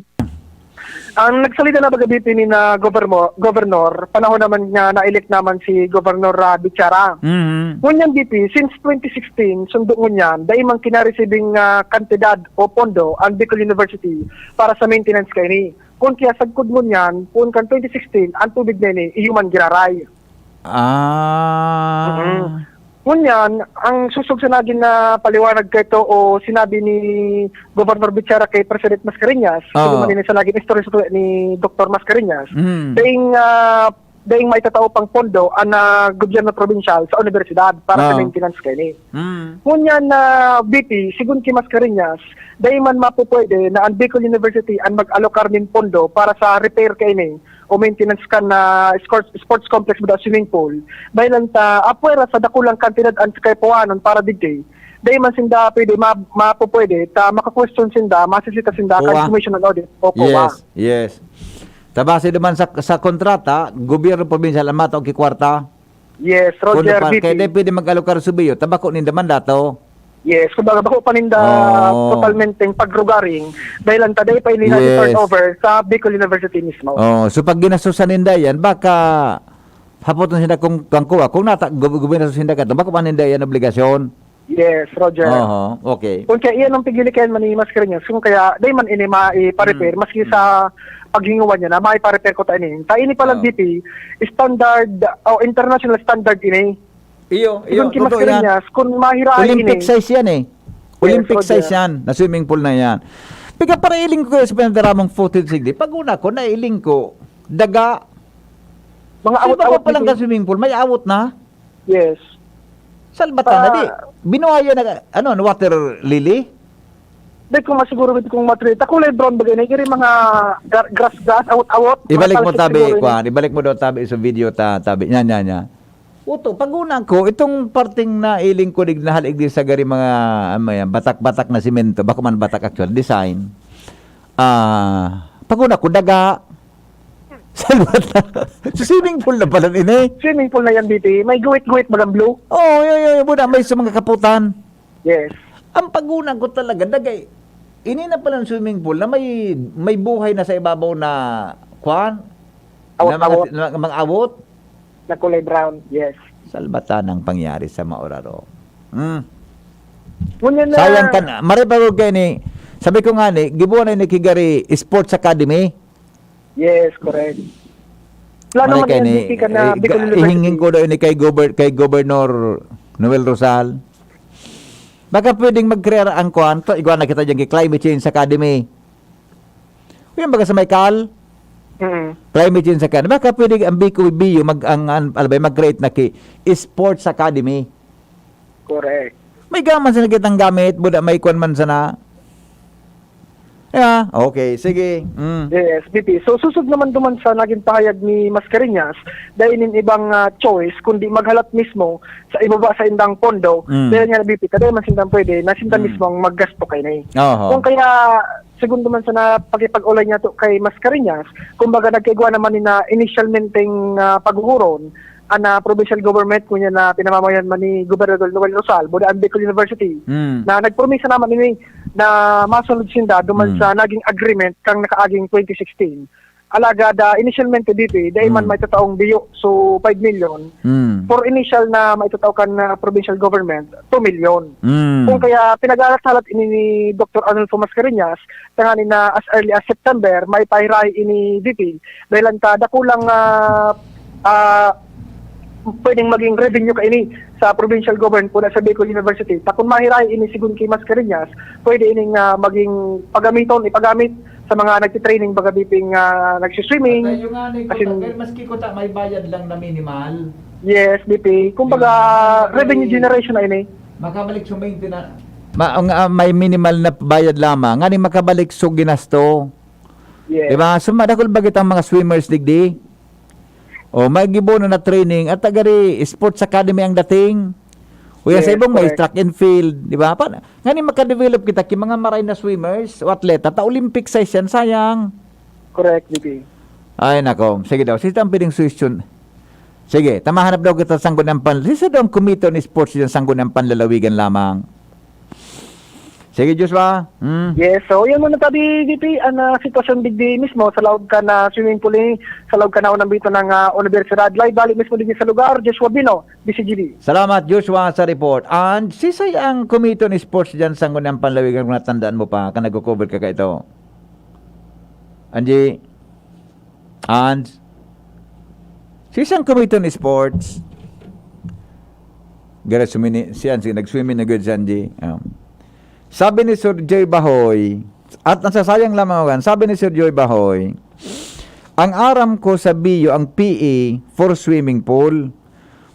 Ang nagsalida na baga, B P, ni na gobermo-, governor, panahon naman nga na-elect naman si Governor, ah, Bichara. Mhm. Ngunyan, B P, since twenty sixteen, sundo ngunyan, dai man kinaresibing, ah, kantidad o pondo ang Bicol University para sa maintenance kaini. Kun kaya sagkod ngunyan, poon kan twenty sixteen, ang tubig na ini, iyo man giraray. Ah. Mm. Ngunyan, ang sosog sa nagin na paliwanag kaito o sinabi ni Governor Bichara kay President Mascarenhas, Oo. Sinuman ini sa nagin istorya sa tuya ni Doktor Mascarenhas, Mm. daing, ah, daing maitatao pang pondo ang, ah, gobyerno probinsyal sa universidad para sa Oo. maintenance kaini. Mm. Ngunyan na, B P, sigon ki Mascarenhas, dai man mapupwede na ang Bicol University ang mag-alokar nin pondo para sa repair kaini o maintenance kan na sports, sports complex buda swimming pool. Dahil lang ta apwera sa dakulang kantidad ang kaipuhanon para digdi, dai man sinda pwede ma-, mapupwede ta maka-question sinda, masisita sinda kan Owa. Commission on Audit o COA. Yes, yes. Ta base naman sa, sa kontrata, gobyerno probinsyal ang matao ki kwarta. Yes, Roger, Kuno pa, B P. Kaya di pwede mag-alokar subiyo, tabako ninda mandato. Yes, kumbaga, bako pa ninda Oo. totalmenteng pagrugaring dahil ang taday pa ini na Yes. turn over sa Bicol University mismo. Oh, so pag ginastosan ninda yan, baka hapoton sinda kung, kung kuha, kung nata-, gu-, guminastos sinda ka, bako pa ninda yan obligasyon. Yes, Roger. Oho, okay. Kung kaya iyan ang pigili kayan man ni Mascarenhas, kung kaya, di man ini maipa-repair, Hmm. maski sa paghinguan niya na, maipa-repair ko ta ini. Ta ini palang Oo. B P, standard, o international standard ini. Iyo, iyo, Sigon ki totoo yan. Mascarenhas, kung mahirahay Olympic ini. size yan eh. Yes, Olympic Roger. size yan, na swimming pool na yan. Piga parailing ko sa pinadaramong footage, sige. Pag una ko, nailing ko, daga. Mga Di ba awot-awot pa lang dito. ka swimming pool, may awot na? Yes. Salbata na, Ah. di. Binuhaya na, ano, ano, water lily? Di ko masiguro, di kung water lily. Ta kulay brown ba ganyan? Kaya mga gra-, grass, grass, awot-awot. Mga Ibalik mo, talsik tabi, siguro yun. kwan. Ibalik mo daw, tabi, sa video, ta, tabi. Yan, yan, yan. Uto, pag una ko, itong parting nailing ko, dig-, nahalig di sa gari mga, ano yan, batak-batak na simento. Bako man batak actual, design. Ah, pag una ko, daga. Salbata. Sa swimming pool na pala, ini. Swimming pool na yan, B P. May guwit-guwit, bagang blue. Oo, yun, yun, yun, buda, may sa mga kaputan. Yes. Ang pag-una ko talaga, dagay, ini na pala ang swimming pool na may, may buhay na sa ibabaw na, kwan? Awot-awot. Na mga, na mga awot? Na kulay brown, yes. Salbata nang pangyari sa maoraro. Hmm. Ngunyan na Sayang kan, mare pa kayo ni, sabi ko nga ni, gibuan na ni Kigari Sports Academy. Yes, correct. Wala Maray naman kayo yan, ni, di ka na eh, Bicol ga-, University. Ihinging ko daw ini kay Gober-, kay Governor Noel Rosal. Baka pwedeng mag-create ang kuwan to, igwa na kita dyan kay Climate Change Academy. Yan baga sa may Cal? Mm. Climate Change Academy. Baka pwede ang Bicol B U mag-, ang, ang, alam ba, mag-create na ki Sports Academy. Correct. May gaman sa nakitang gamit, buda may kwan man sana. Yeah, okay, sige. Mm. Yes, B P. So, susog naman duman sa naging pahayag ni Mascarenhas, dahil nin ibang, ah, choice, kundi maghalat mismo sa ibaba sa indang pondo, Mm. dahil nga, B P, kada man sindang pwede, na sinda Mm. mismo ang maggasto kayo na eh. Oho. Kung kaya, segundo man sa na-, pakipag-ulay niya to kay Mascarenhas, kumbaga, nagkaigwa naman ni na initialmenteng, ah, paghuhuron, an, ah, provincial government, kunya na pinamamayan man ni Gobernador Noel Rosal, buda ang Bicol University, Mm. na nagpromisa naman ini na masunod sinda duman Mm. sa naging agreement kang nakaaging twenty sixteen. Alagad, ah, initialmente dito, eh, dahil man Mm. may tataong biyo, so five million. Mm. For initial na maitatao kan, ah, provincial government, two million. Mm. Kung kaya pinag-aalat-alat ini ni Doktor Arnulfo Mascarenhas, tanganing na as early as September, may pahirahi ini D P. Dahil ang ta-, dakulang, ah, ah, pwedeng maging revenue kaini sa provincial government pula sa Bicol University. Ta kun mahirahi ini, sigun ki Mascarenhas, pwede ining, ah, maging pagamiton, ipagamit sa mga nagtitraining, baga biping, ah, nagsiswimming. At tayo nga, ni As in, kuta, pero maski kuta, may bayad lang na minimal. Yes, D P. Kumbaga, Yung mga revenue may generation na ini. Makabalik sa maintenance. Ma-, ang, ah, may minimal na bayad lamang. Ngani makabalik sa ginasto. Yes. Di ba? So, madakul ba kitang mga swimmers digdi? O, may gibo na na training. At tagari, sports academy ang dating. O yan, sa Yes, ibang may correct. track and field. Di ba? Pa-, ngani makadevelop kita ki mga maray na swimmers o atleta. Ta Olympic size yan, sayang. Correct, D P. Ay, nako. Sige daw. Sige, ang piling suggestion. Sige, tamahanap daw kita sa Sangguniang Pan-, sisa daw ang Committee on Sports dyan, Sangguniang Panlalawigan lamang. Sige, Joshua. Hmm. Yes, so yun muna tabi, V P, ang ah, sitwasyon digdi mismo sa laog kan ah, swimming pool ni, sa laog kan naunang bito ng ah, universidad. Live balik mismo digdi sa lugar, Joshua Bino, D C G B. Salamat, Joshua, sa report. And sisay ang committee on sports dyan sa Ngunang Panlawigan kung natandaan mo pa, ka nagko-cover ka kaito? Angie? And sisay ang committee on sports? Gara sumini, siyan, sige, nag-swimming na good, Sanji. Um, sabi ni Sir Joy Bahoy, at nasasayang lamang ako, sabi ni Sir Joy Bahoy, ang aram ko sa Bio, ang P E for swimming pool.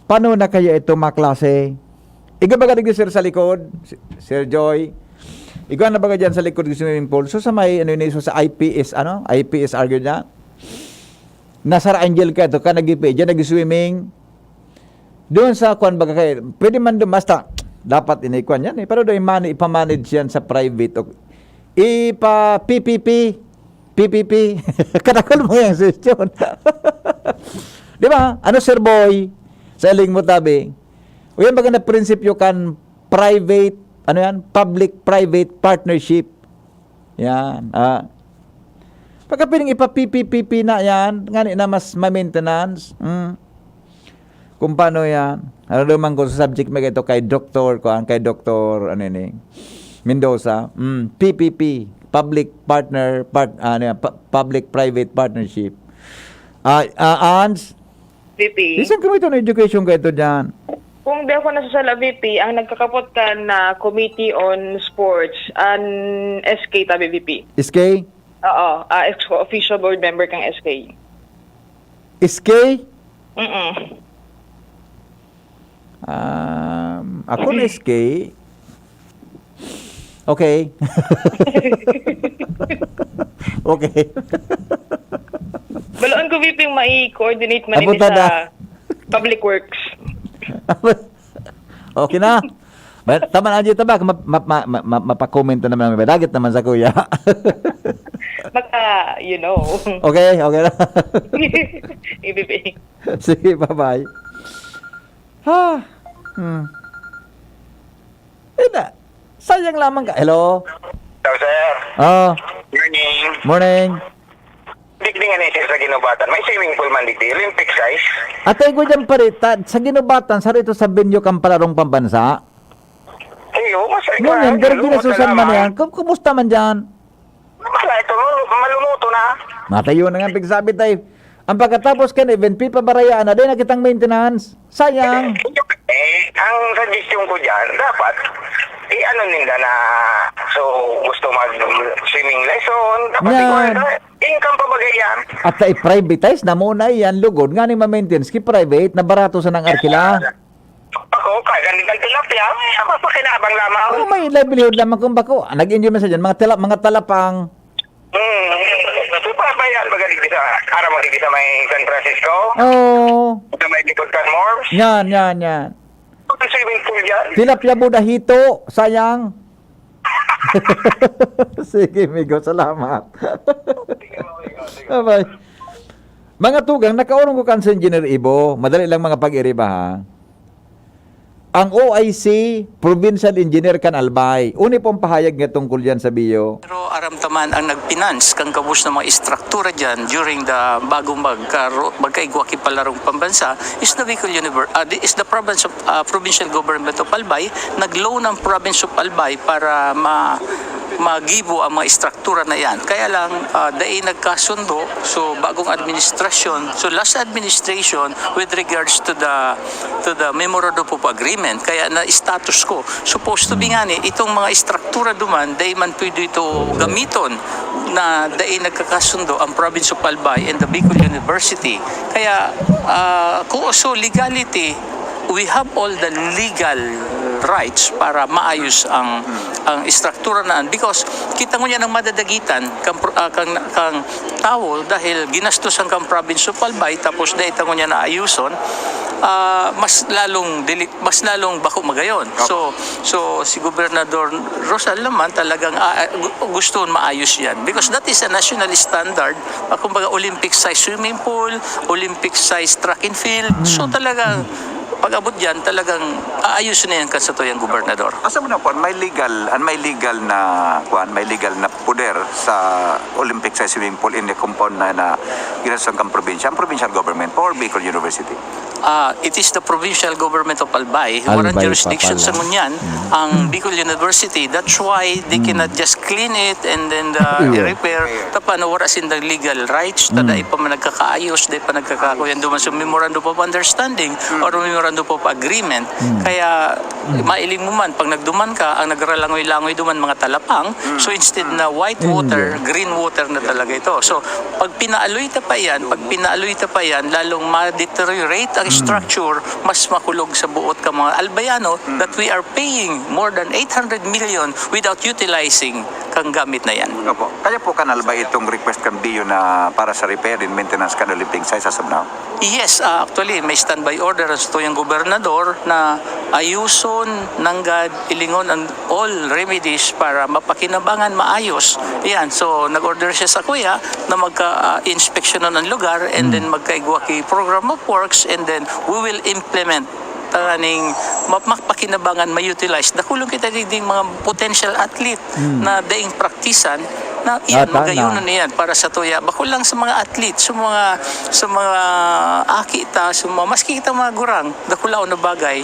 Paano na kaya ito maklase? Iga baga digdi, sir, sa likod, si- Sir Joy. Iga na baga dyan sa likod ng swimming pool. So sa may, ano yun, so sa I P S, ano? I P S argo dyan. Nasa Angel ka ito, ka nag-ipi, dyan nag-swimming. Doon sa kwan baga kayo, pwede man doon, basta, dapat inikwan yan eh. Pero doon, mani, ipamanage yan sa private. O, ipa P P P, P P P. Kadakol mo yung sesyon. Di ba? Ano, Sir Boy? Sa iling mo tabi. O yan baga na prinsipyo kan private, ano yan? Public-private partnership. Yan. Ah. Pagkapiling ipa P P P P na yan, ngani na mas ma-maintenance. Mm. Kung paano yan. Ano naman kung sa subject mo ito kay Doktor, kuan, kay Doktor, ano yun eh, Mendoza. Mm. P P P, Public Partner, part, ano yan, pu- Public Private Partnership. Ah, ah, Ans, V P. Isang kami ito na education ka ito dyan. Kung di ako nasasala, V P, ang nagkakapot ka na Committee on Sports, an S K tabi, V P. S K? Oo, ah, ex-official board member kang S K. S K? Mm-mm. Um, ako na S K. Okay. Okay. Baloon ko, V P, yung mai-coordinate man Abot ini na sa na. Public Works. Okay na. Ba- Tama na, Angie, tama. Ma, ma, ma, ma, ma, mapakomento naman ang may dagit naman sa kuya. Baka, you know. Okay, okay na. I V P. Sige, bye-bye. Ha? Hmm. Eh na, sayang lamang ka. Hello? Hello, sir. Oh, Morning. Morning. Digdi nga ni sir sa Ginubatan. May swimming pool man digdi. Olympic size. Atay ko dyan, pare, ta, sa Ginubatan, sa rito sa venue kang palarong pambansa. Hey, oh, mas Ngunyan, pero ginasusan man yan. Kum- Kumusta man dyan? Wala ito, no? Malumuto na. Matayo na nga, pigsabi tayo. Ang pagkatapos kan event, pipabarayaan na din na kitang maintenance. Sayang. Eh, ang suggestion ko dyan, dapat, i-ano ninda na, so, gusto mag-swimming lesson, dapat Yan. ikuha na, income pa bagay yan. At sa i-privatize na muna yan, lugod nga ni ma-maintenance ki private na barato sa nang arkila. Ako, kaya ganit ang tilapia, eh, mapakinabang lamang. Oh, may livelihood lamang kung bako. Ah, nag-enjoy man sa dyan, mga, tila, mga talapang. Hmm. So, pabayaan ba galing sa, para mo sa may San Francisco? Oh, Sa may likod kan Morms? yan, yan, yan. Ang swimming pool dyan? Tilapia budahito, sayang. Sige, migo, salamat. Bye-bye. Mga tugang, nakaurong ko kan sa Engineer Ibo. Madali lang mga pag-iriba, ha. Ang O I C, Provincial Engineer kan Albay. Uni pong pahayag nga tungkol yan sa Bio. Pero aram ta man ang nagfinance kan gabos na mga istruktura dyan during the bago magkaro, magkaigwa ki palarong pambansa is the Bicol Univer, ah, the- is the province of, ah, provincial government of Albay. Nag-loan ang province of Albay para ma magibo ang mga istruktura na yan. Kaya lang, ah, dai nagkasundo. So, bagong administrasyon. So, last administration with regards to the to the memorandum of agreement. Kaya na status quo. Supposed to be nga ni, itong mga istruktura duman, dai man pwede ito gamiton na dai nagkakasundo ang province of Albay and the Bicol University. Kaya, ah, kung so legality, we have all the legal rights para maayos ang ang istruktura na, because kita ngunyan ang madadagitan kang pro- ah, kang kang tawo dahil ginastosan kang province of Albay tapos dai ta ngunyan na ayuson, ah, mas lalong dili, mas lalong bako magayon. So so si Gobernador Rosal naman talagang ah, gu- gusto maayos yan because that is a national standard. Ah, kumbaga Olympic size swimming pool, Olympic size track and field. So talagang Pag-abot diyan, talagang aayuson na yan kan satuyang gobernador. Asa mo na po, may legal, an may legal na, kuan, may legal na poder sa Olympic sa swimming pool in the compound na, na ginastos kan probinsya, ang provincial government or Bicol University? Ah, it is the provincial government of Albay. Walang Albay pa jurisdiction pala. Sa ngunyan Mm. ang Bicol University. That's why they Mm. cannot just clean it and then, uh, Yeah. repair. Ta paano wala sindang legal rights? Ta Mm. dai pa man nagkakaayos, dai pa nagkakakuyan duman sa memorandum of understanding Mm. or memorandum of agreement. Mm. Kaya, Mm. mailing mo man, pag nagduman ka, ang nagralangoy-langoy duman mga talapang. Mm. So instead na white Mm. water, Yeah. green water na talaga ito. So, pag pinaaloy ta pa yan, pag pinaaloy ta pa yan, lalong ma-deteriorate ang Mm. structure, mas makulog sa buot ka mga Albayano Mm. that we are paying more than eight hundred million without utilizing kang gamit na yan. Opo. Kaya po kan Albay itong request kan BIO na para sa repair and maintenance kan Olympic site as of now? Yes, ah, actually, may standby order ang satuyang gobernador na ayuson, nanggad, ilingon ang all remedies para mapakinabangan maayos. Yan, so nag-order siya sa kuya na magka-, ah, inspeksyonan ang lugar and Mm. then magkaigwa ki program of works and then we will implement tanganing ma-, mapakinabangan, ma-utilize. Dakulon kita digding mga potential athlete Mm. na daing praktisan na iyan, Ata na. magayunan na yan para sa tuya. Bako lang sa mga athlete, sa mga, sa mga aki ta, sa mga, maski kita mga gurang, dakulaon na bagay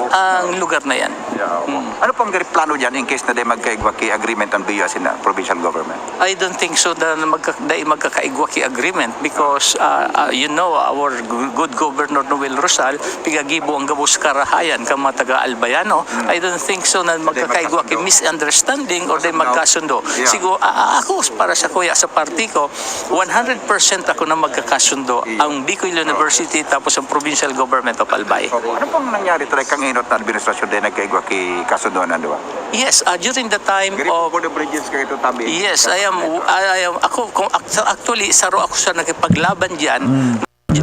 ang lugar na yan. Yeah, opo. Mm. Ano pong gari-, plano dyan in case na di magkaigwa ki agreement ang BIO asin na provincial government? I don't think so na magka-, dai magkakaigwa ki agreement because, ah, ah, you know, our gu-, good Governor Noel Rosal, pigagibo ang gabos karahayan kan mga taga-Albayano. Mm. I don't think so na Hindi magkakaigwa ki magkasundo. misunderstanding or As di of now. magkasundo. Yeah. Siguro, ah, ah, ako, para sa kuya, sa parti ko, one hundred percent ako na magkakasundo Yeah. ang Bicol University tapos ang Provincial Government of Albay. Opo. Ano pong nangyari talaga kang inot na administrasyon dahil nagkaigwa ki kasunduan ang duwa? Yes, ah, during the time Gari of po Board of Regents kayo ito, tabi. Yes, I am, I, I am, ako, kung act-, actually, saro ako sa nakipaglaban diyan. Mm.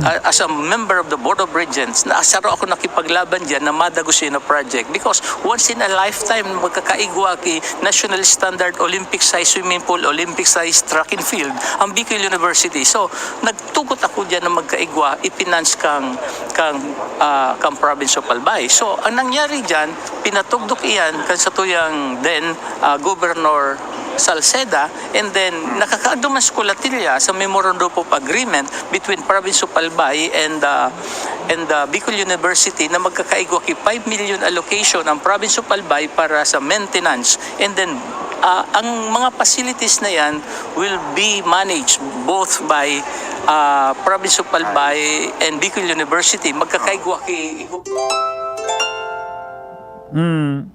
Ah, as a member of the Board of Regents, na saro ako nakipaglaban diyan na madagos yun na project. Because once in a lifetime, magkakaigwa ki national standard Olympic size swimming pool, Olympic size track and field, ang Bicol University. So, nagtugot ako diyan na magkaigwa, ipinance kang, kang, ah, kang province of Albay. So, ang nangyari diyan, pinatugdok iyan kan satuyang then, ah, Governor Salceda, and then nakakaagduman sa Kulatilla sa Memorandum of Agreement between Province of Albay and, ah, and, ah, Bicol University na magkakaigwa ki five million allocation ang Province of Albay para sa maintenance. And then, ah, ang mga facilities na yan will be managed both by, ah, Province of Albay and Bicol University. Magkakaigwa ki Mm.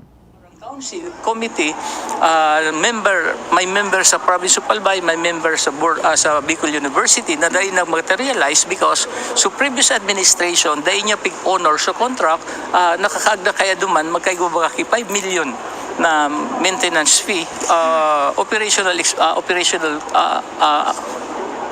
Council Committee, ah, member, may member sa Province of Albay, may member sa board, ah, sa Bicol University na dai nag-materialize because sa previous administration, dai niya pig-honor sa contract, ah, nakakaagda kaya duman, magkaigwa baga ki five million na maintenance fee, ah, operational ex-, ah, operational, ah, ah,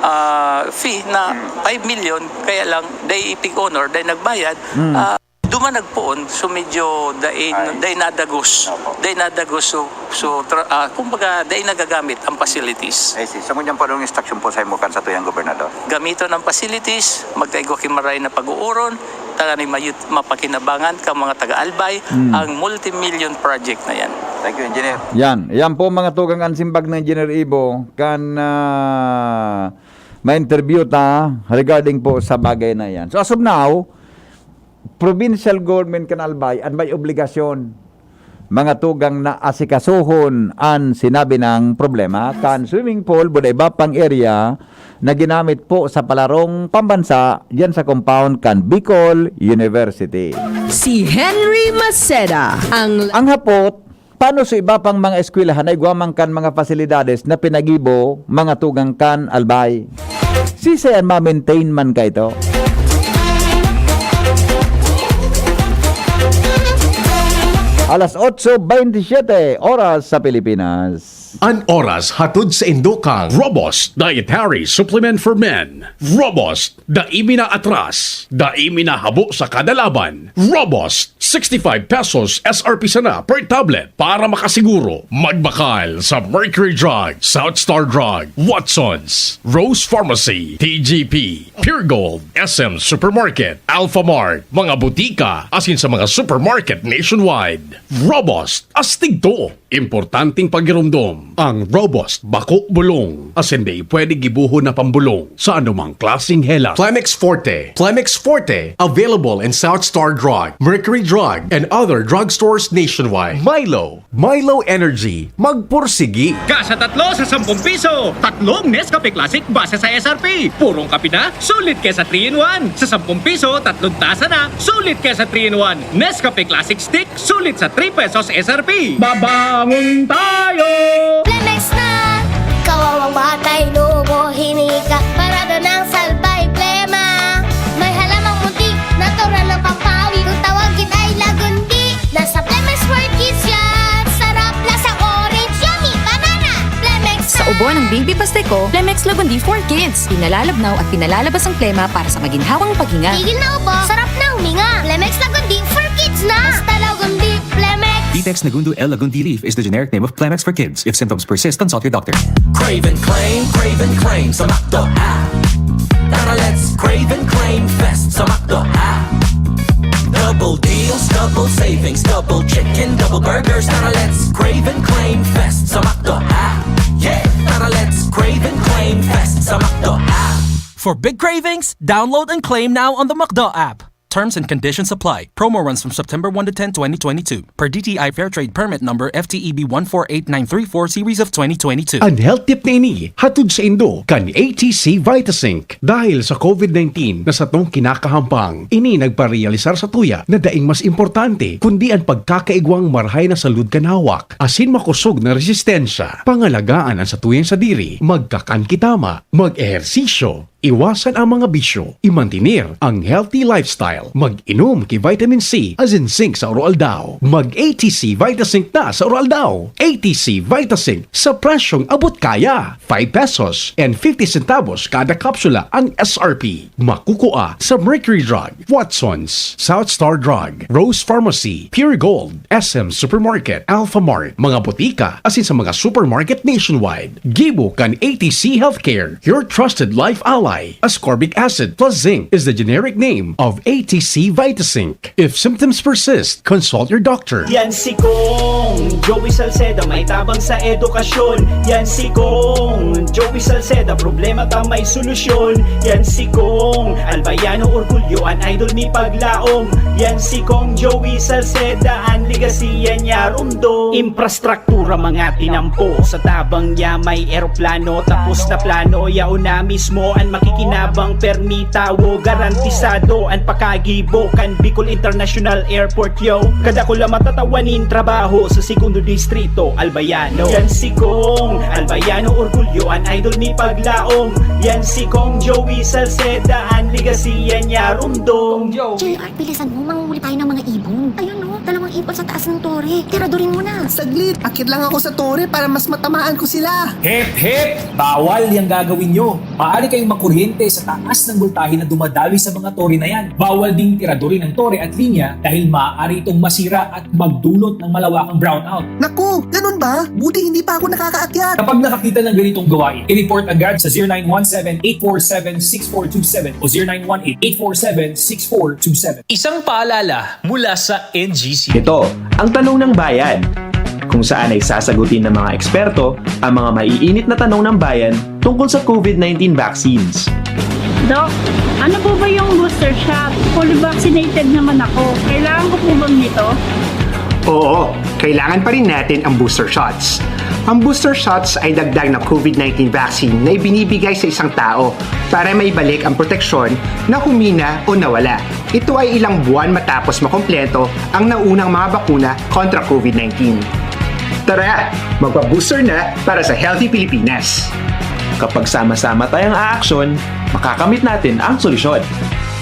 ah, fee na five million, kaya lang, dai ipig-honor, dai nagbayad, Hmm. ah, duman nagpoon, so medyo dai, Ay. dai nadagos. Opo. Dai nadagos, so, so, tra-, ah, kumbaga, dai nagagamit ang facilities. I see. So, ngunyan po, anong instruction po sa imo kan satuyang gobernador? Gamiton ang facilities, magkaigwa ki maray na pag-uuron, tanganing mayut-, mapakinabangan kan mga taga-Albay Mm. ang multimillion project na yan. Thank you, Engineer. Yan. Yan po, mga tugang, ang simbag ni Engineer Ibo kan, ah, ma-interview ta regarding po sa bagay na yan. So, as of now, provincial government kan Albay an may obligasyon, mga tugang, na asikasuhon an sinabi nang problema kan swimming pool, buda iba pang area na ginamit po sa palarong pambansa diyan sa compound kan Bicol University. Si Henry Maceda ang Ang hapot, paano sa iba pang mga eskwelahan na igwa man kan mga pasilidades na pinagibo, mga tugang, kan Albay? Siisay an ma-maintain man kaito? Alas otso bentisiete, oras sa Pilipinas. An oras hatod saindo kan Robust Dietary Supplement for Men. Robust, dai mi naatras, dai mi nahabo sa kada laban. Robust, sixty-five pesos S R P sana per tablet. Para makasiguro, magbakal sa Mercury Drug, South Star Drug, Watsons, Rose Pharmacy, T G P, Pure Gold, S M Supermarket, Alphamart, mga butika, asin sa mga supermarket nationwide. Robust, astig to! Importanteng pagiromdom, ang Robust bako bulong, asin dai pwede gibohon na pambolong sa anumang klaseng helang. Plemex Forte. Plemex Forte, available in South Star Drug, Mercury Drug, and other drugstores nationwide. Milo. Milo Energy. Magpursigi. Kasha tatlo sa sampung piso. Tatlong Nescafe Classic base sa S R P. Purong kape na, sulit kesa three in one. Sa sampung piso, tatlong tasa na, sulit kesa three in one. Nescafe Classic Stick, sulit sa three pesos S R P. Babangon tayo! Plemex na! Kawawang batay, lubo, hinika. Parado ng salbay, plema. May halamang munti, natural ng pampawi. Kung tawagin ay lagundi, nasa Plemex for Kids yan. Sarap, lasa orange, yummy, banana. Plemex Sa ubo ng baby Pasteco, Plemex Lagundi for Kids. Pinalalabnaw at pinalalabas ang plema para sa maginhawang paghinga. Tigil na ubo, sarap na huminga. Plemex Lagundi for Kids na. Basta Lagundi, Plemex. Vitex Nagundo L Lagundi leaf is the generic name of Plemex for kids. If symptoms persist, consult your doctor. Crave and claim, crave and claim sa McDo app. Tara, let's crave and claim fest sa McDo app. Double deals, double savings, double chicken, double burgers. Tara, let's crave and claim fest sa McDo app. Yeah! Tara, let's crave and claim fest sa McDo app. For big cravings, download and claim now on the McDo app. Terms and conditions apply. Promo runs from September one to ten, twenty twenty-two. Per D T I Fair Trade Permit Number F T E B one four eight nine three four series of twenty twenty-two. An health tip na ini hatod saindo kan A T C Vitazinc. Dahil sa COVID nineteen na satong kinakahampang, ini nagparealisar satuya na daing mas importante kundi an pagkakaigwang marahay na salud kan hawak asin makosog na resistensya. Pangalagaan an satuyang sadiri, magkakan ki tama, mag-ehersisyo, iwasan ang mga bisyo, imantener ang healthy lifestyle, mag-inom ki vitamin C asin zinc sa aroaldaw. Mag-A T C Vitazinc na sa aroaldaw. A T C Vitazinc sa presyong abot kaya. Five pesos and fifty centavos kada kapsula ang S R P. Makukua sa Mercury Drug, Watsons, South Star Drug, Rose Pharmacy, Pure Gold, S M Supermarket, Alphamart, mga botika, asin sa mga supermarket nationwide. Gibo kan A T C Healthcare, your trusted life ally. Ascorbic acid plus zinc is the generic name of A T C Vitazinc. If symptoms persist, consult your doctor. Yan si Kong Joey Salceda, may tabang sa edukasyon. Yan si Kong Joey Salceda, problema ta may solusyon. Yan si Kong Albayano Orgulyo, an idol mi paglaom. Yan si Kong Joey Salceda, an legacy yan niya rumdom. Infrastructure Pura mga tinampo sa tabang niya may eroplano. Tapos na plano, yaon na mismo an makikinabang. Permi tawo, garantisado an pakagibo kan Bicol International Airport, yo. Kadakula matatawa nin trabaho sa segundo distrito, Albayano. Yan si Kong Albayano, orgulyo an idol ni paglaom. Yan si Kong Joey Salceda, an legacy yan niya rumdom. J R, bilisan mo, manguhuli tayo ng mga ibon. Ayun no, dalawang ibon sa taas ng tore. Tiradurin mo na. Saglit, akit lang ako sa tore para mas matamaan ko sila. Hep, hep! Bawal yang gagawin nyo. Maaari kayong makuryente sa taas ng boltahe na dumadaloy sa mga tore na yan. Bawal ding tiradurin ang tore at linya dahil maaari itong masira at magdulot ng malawakang brownout. Naku, ganun ba? Buti hindi pa ako nakakaakyat. Kapag nakakita ng ganitong gawain, i-report agad sa zero nine one seven, eight four seven, six four two seven o zero nine one eight, eight four seven, six four two seven. Isang paalala mula sa N G C. Ito ang Tanong ng Bayan, kung saan ay sasagutin ng mga eksperto ang mga maiinit na tanong ng bayan tungkol sa COVID nineteen vaccines. Doc, ano po ba yung booster shot? Fully vaccinated naman ako. Kailangan ko po bang nito? Oo, kailangan pa rin natin ang booster shots. Ang booster shots ay dagdag na COVID nineteen vaccine na ibinibigay sa isang tao para maibalik ang proteksyon na humina o nawala. Ito ay ilang buwan matapos makompleto ang naunang mga bakuna kontra COVID nineteen. Tara, magpa-booster na para sa healthy Pilipinas! Kapag sama-sama tayong aaksyon, makakamit natin ang solusyon.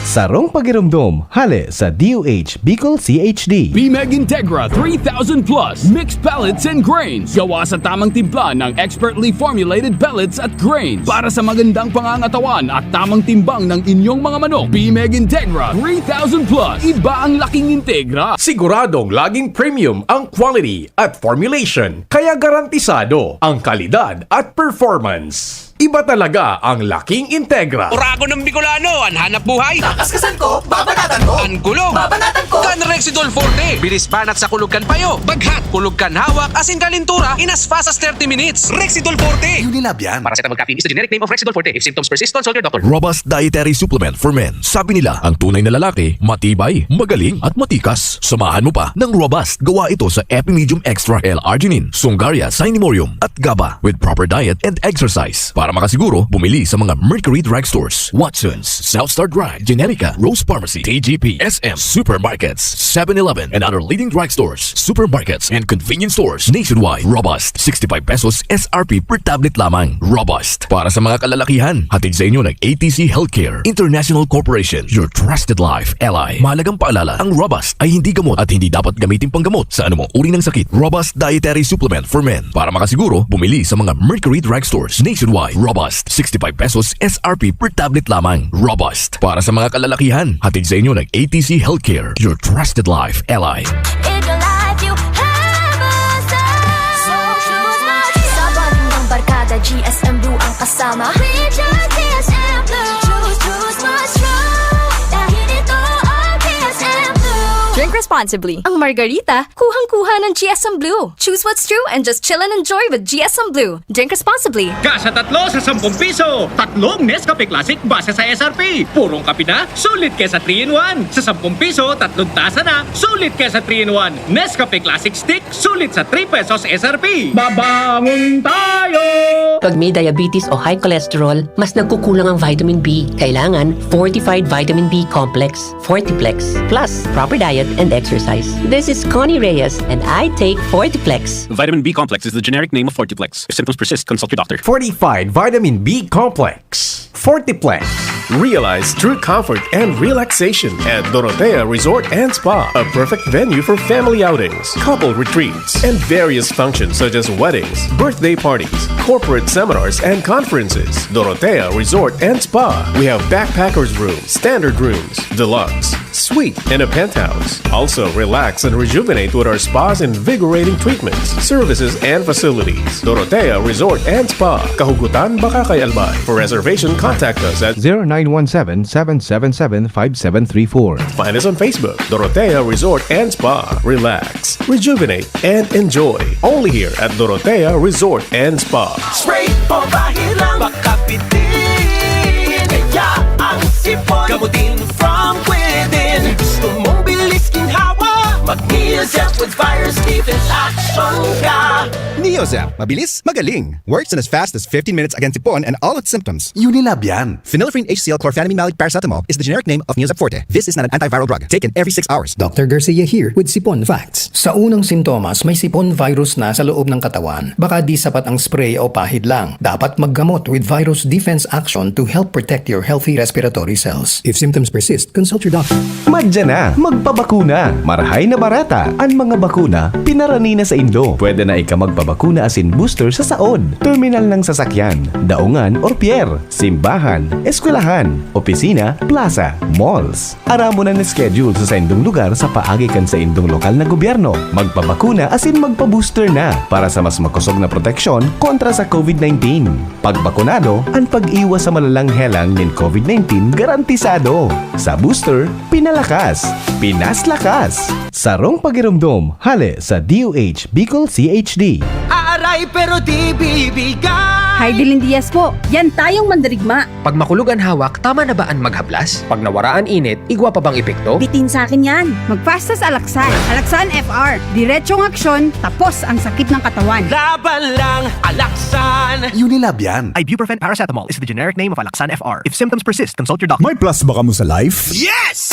Sarong pagiromdom, hale sa D O H Bicol C H D. Bimeg Integra three thousand Plus Mixed Pellets and Grains. Gawa sa tamang timpla ng expertly formulated pellets at grains para sa magandang pangangatawan at tamang timbang ng inyong mga manok. Bimeg Integra three thousand Plus. Iba ang laking Integra. Siguradong laging premium ang quality at formulation, kaya garantisado ang kalidad at performance. Iba talaga ang laking Integra. Oragon ng Bicolano, an hanap buhay. Kakaskasan ko, babanatan ko. An kulog, babanatan ko. Kan Rexidol Forte. Bilis banat sa kulog kan payo. Baghat, kulog kan hawak, asin kalintura, in as fast as thirty minutes. Rexidol Forte. Unilab yan. Paracetamol caffeine is the generic name of Rexidol Forte. If symptoms persist, consult your doctor. Robust Dietary Supplement for Men. Sabi nila, ang tunay na lalaki, matibay, magaling, at matikas. Samahan mo pa ng Robust. Gawa ito sa Epimedium Extra L-Arginine, Sungaria Cinemorium, at GABA. With proper diet and exercise. Para makasiguro, bumili sa mga Mercury Drugstores, Watsons, South Star Drug, Generica, Rose Pharmacy, T G P, S M, supermarkets, Seven Eleven, and other leading drugstores, supermarkets, and convenience stores nationwide. Robust, sixty-five pesos S R P per tablet lamang. Robust. Para sa mga kalalakihan, hatid sa inyo ng A T C Healthcare International Corporation, your trusted life ally. Mahalagang paalala, ang Robust ay hindi gamot at hindi dapat gamitin panggamot sa anumang uri ng sakit. Robust Dietary Supplement for Men. Para makasiguro, bumili sa mga Mercury Drugstores nationwide. Robust, sixty-five pesos S R P per tablet lamang. Robust. Para sa mga kalalakihan, hatid sa inyo ng A T C Healthcare, your trusted life ally. In your life, you have a say. So choose Mars. Sa bonding ng barkada, G S M Blue ang kasama. We choose G S M Blue. Choose, choose Mars. Dahil ito ang G S M Blue. Drink responsibly. Ang Margarita, kuhang-kuha ng G S M Blue. Choose what's true and just chill and enjoy with G S M Blue. Drink responsibly. Kasha tatlo sa sampung piso. Tatlong Nescafe Classic base sa S R P. Purong kape na, sulit ka sa three-in-one. Sa sampung piso, tatlong tasa na, sulit ka sa three-in-one. Nescafe Classic Stick, sulit sa three pesos S R P. Babangon tayo! Pag may diabetes o high cholesterol, mas nagkukulang ang vitamin B. Kailangan fortified vitamin B complex, Fortiplex, plus proper diet and exercise. This is Connie Reyes, and I take Fortiplex. Vitamin B complex is the generic name of Fortiplex. If symptoms persist, consult your doctor. Fortified vitamin B complex. Fortiplex. Realize true comfort and relaxation at Dorotea Resort and Spa, a perfect venue for family outings, couple retreats, and various functions such as weddings, birthday parties, corporate seminars, and conferences. Dorotea Resort and Spa. We have backpackers room, standard rooms, deluxe, suite, and a penthouse. Also, relax and rejuvenate with our spa's invigorating treatments, services, and facilities. Dorotea Resort and Spa, Kahugutan, Bacacay, Albay. For reservation, contact us at zero nine one seven, seven seven seven, five seven three four. Find us on Facebook, Dorotea Resort and Spa. Relax, rejuvenate, and enjoy. Only here at Dorotea Resort and Spa. Spray pabahid lang, makapitin. Kaya ang sipon, gamutin from within. Gusto mong bilis ginhawa? Mag-Neozep with Virus Defense Action ka. Neozep, mabilis, magaling. Works in as fast as fifteen minutes against sipon and all its symptoms. Unilab yan. Phenylephrine H C L chlorphenamine maleate paracetamol is the generic name of Neozep Forte. This is not an antiviral drug. Taken every six hours. Doctor Garcia here with Sipon Facts. Sa unang sintomas, may sipon virus na sa loob ng katawan. Baka di sapat ang spray o pahid lang. Dapat maggamot with Virus Defense Action to help protect your healthy respiratory cells. If symptoms persist, consult your doctor. Madya na, magpabakuna. Marahay na bareta an mga bakuna, pinarani na saindo. Pwede na ika magpabakuna asin booster sa saod, terminal ng sasakyan, daungan or pier, simbahan, eskwelahan, opisina, plaza, malls. Aramon an schedule sa saindong lugar sa paagi kan saindong lokal na gobyerno. Magpabakuna asin magpa-booster na para sa mas makosog na proteksyon kontra sa COVID nineteen. Pag bakunado, an pag-iwas sa malalang helang nin COVID nineteen garantisado. Sa booster, pinalakas, pinaslakas. Sarong pagiromdom, hale sa D O H Bicol C H D. Aaray pero di bibigay. Hi, Dilin Diaz po. Yan tayong mandirigma. Pag makulog an hawak, tama na ba an maghaplas? Pag nawara an init, igwa pa bang epekto? Bitin sa akin yan. Mag-fast sa Alaxan. Alaxan F R. Diretsong aksyon, tapos ang sakit ng katawan. Laban lang, Alaxan! Unilab yan. Ibuprofen paracetamol is the generic name of Alaxan F R. If symptoms persist, consult your doctor. May plus ba kamo sa life? Yes!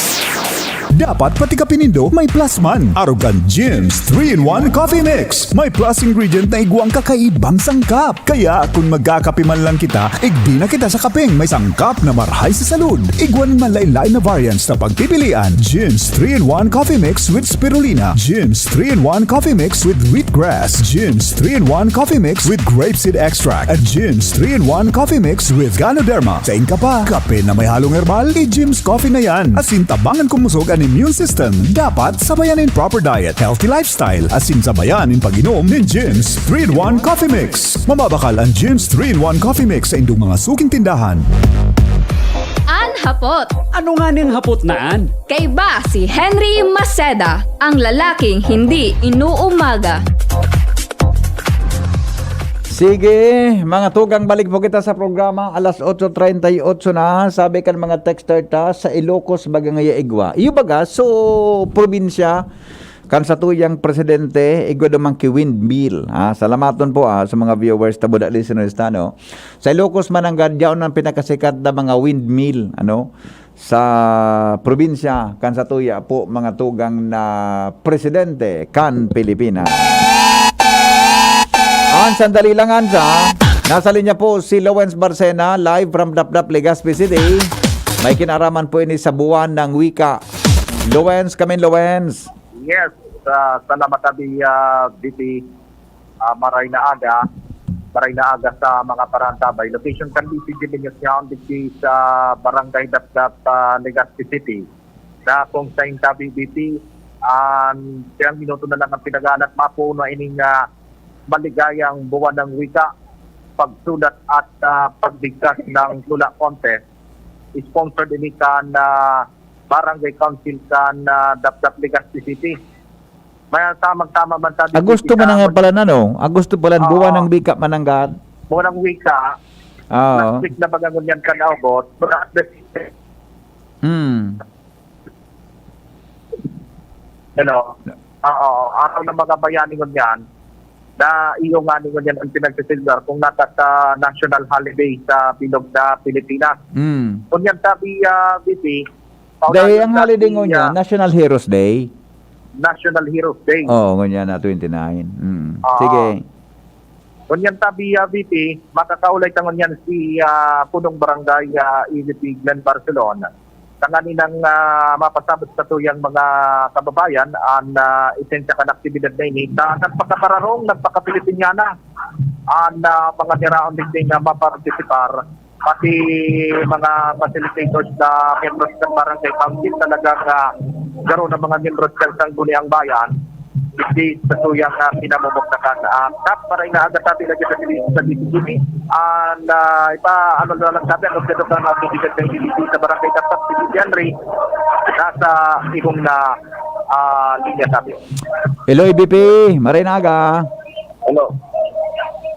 Dapat pati kape nindo may plus man. Arog kan Jim's three-in-one Coffee Mix. May plus ingredient na igwang kakaibang sangkap. Kaya kung magkakape man lang kita, igbi na kita sa kapeng may sangkap na marhay sa salud. Igwa nin manlain-lain na variants na pagpipilian. Jim's three-in-one Coffee Mix with Spirulina. Jim's three-in-one Coffee Mix with Wheatgrass. Jim's three-in-one Coffee Mix with Grapeseed Extract. At Jim's three-in-one Coffee Mix with Ganoderma. Sain ka pa? Kape na may halong herbal? I-Jim's Coffee na yan. Asin tabangan kumusog an immune system. Dapat sabayan nin proper diet, healthy lifestyle, asin sabayan nin pag-inom nin Jim's three-in-one Coffee Mix. Mababakal an Jim's three-in-one Coffee Mix sa indong mga suking tindahan. An hapot. Ano nga ning hapot na an? Kaiba si Henry Maceda, ang lalaking hindi inuumaga. Sige, mga tugang, balik po kita sa programa. Alas otso treinta y ocho na. Sabi kan mga texter ta, sa Ilocos baga ngaya igwa. Iyo baga, so, probinsya, kan satuyang presidente, igwa duman ki windmill. Ha? Salamaton po, ah, sa mga viewers, tabuda listeners ta, no? Sa Ilocos mananggad, yaon ang pinakasikat na mga windmill, ano? Sa probinsya kan satuya po, mga tugang, na presidente kan Pilipinas. An sandali lang, Ansa. Nasa linya po si Lawrence Barcena, live from Dapdap, Legazpi City. May kinaraman po ini sa buwan ng wika. Lawrence, kamin Lawrence. Yes, sa, salamat abi, ah, B P. Ah, maray na aga, maray na aga sa mga parantabay. Location kan B C G News yaon digdi sa Barangay Dapdap, ah, Legazpi City, na kung sain tabi, B P, an siyang minuto na lang ang pinaghahalat, mapuno ining, ah, maligayang buwan ng wika, pagsulat at, ah, pagbigkas ng tula contest. Sponsored ini kan, ah, Barangay Council kan, ah, Dapdap, Legazpi City. May tamang-tama man tabi, Agosto B P, man ang sa pala na, no? Agosto pala, Oo. buwan ng wika mananggad. Buwan ng wika. Oo. Last week na baga ngunyan kan August. But at the Hmm. Hello? Oo, araw ng mga bayani ngunyan. Na iyo nga ni ngunyan ang pinagsisilbar kung nata sa national holiday sa bilog na Pilipinas. Hmm. Ngunyan tabi, ah, B P, Dahil ang holiday ngunyan, ah, National Heroes Day. National Heroes Day. Oo, ngunyan na twenty-nine. Mm. Oo. Sige. Ngunyan tabi, ah, B P, makakaulay ta ngunyan si, ah, Punong Barangay, ah, E V P Glenn Barcelon. Tanganing, ah, mapasabot sa tuyang mga kababayan an, ah, esensya kan aktibidad na ini. Ta nagpakapararong, nagpakapilipinyanan an, ah, mga tiraon digdi nga mapartisipar. Pati mga facilitators na miyembros ng barangay council, talagang, ah, garo ng mga miyembros kan Sangguniang Bayan, digdi sa tuyang, ah, pinamumugtakan. Ah, Kap, maray na aga tabi lagi sa Dili-, sa D P G B. And, ah, ipa, ano na lang tabi, ang objekto ng mga kaibigan ng D P G B sa Barangay Dapdap, si Henry, nasa ihong na, ah, linya tabi. Hello, E V P. Maray na aga. Hello.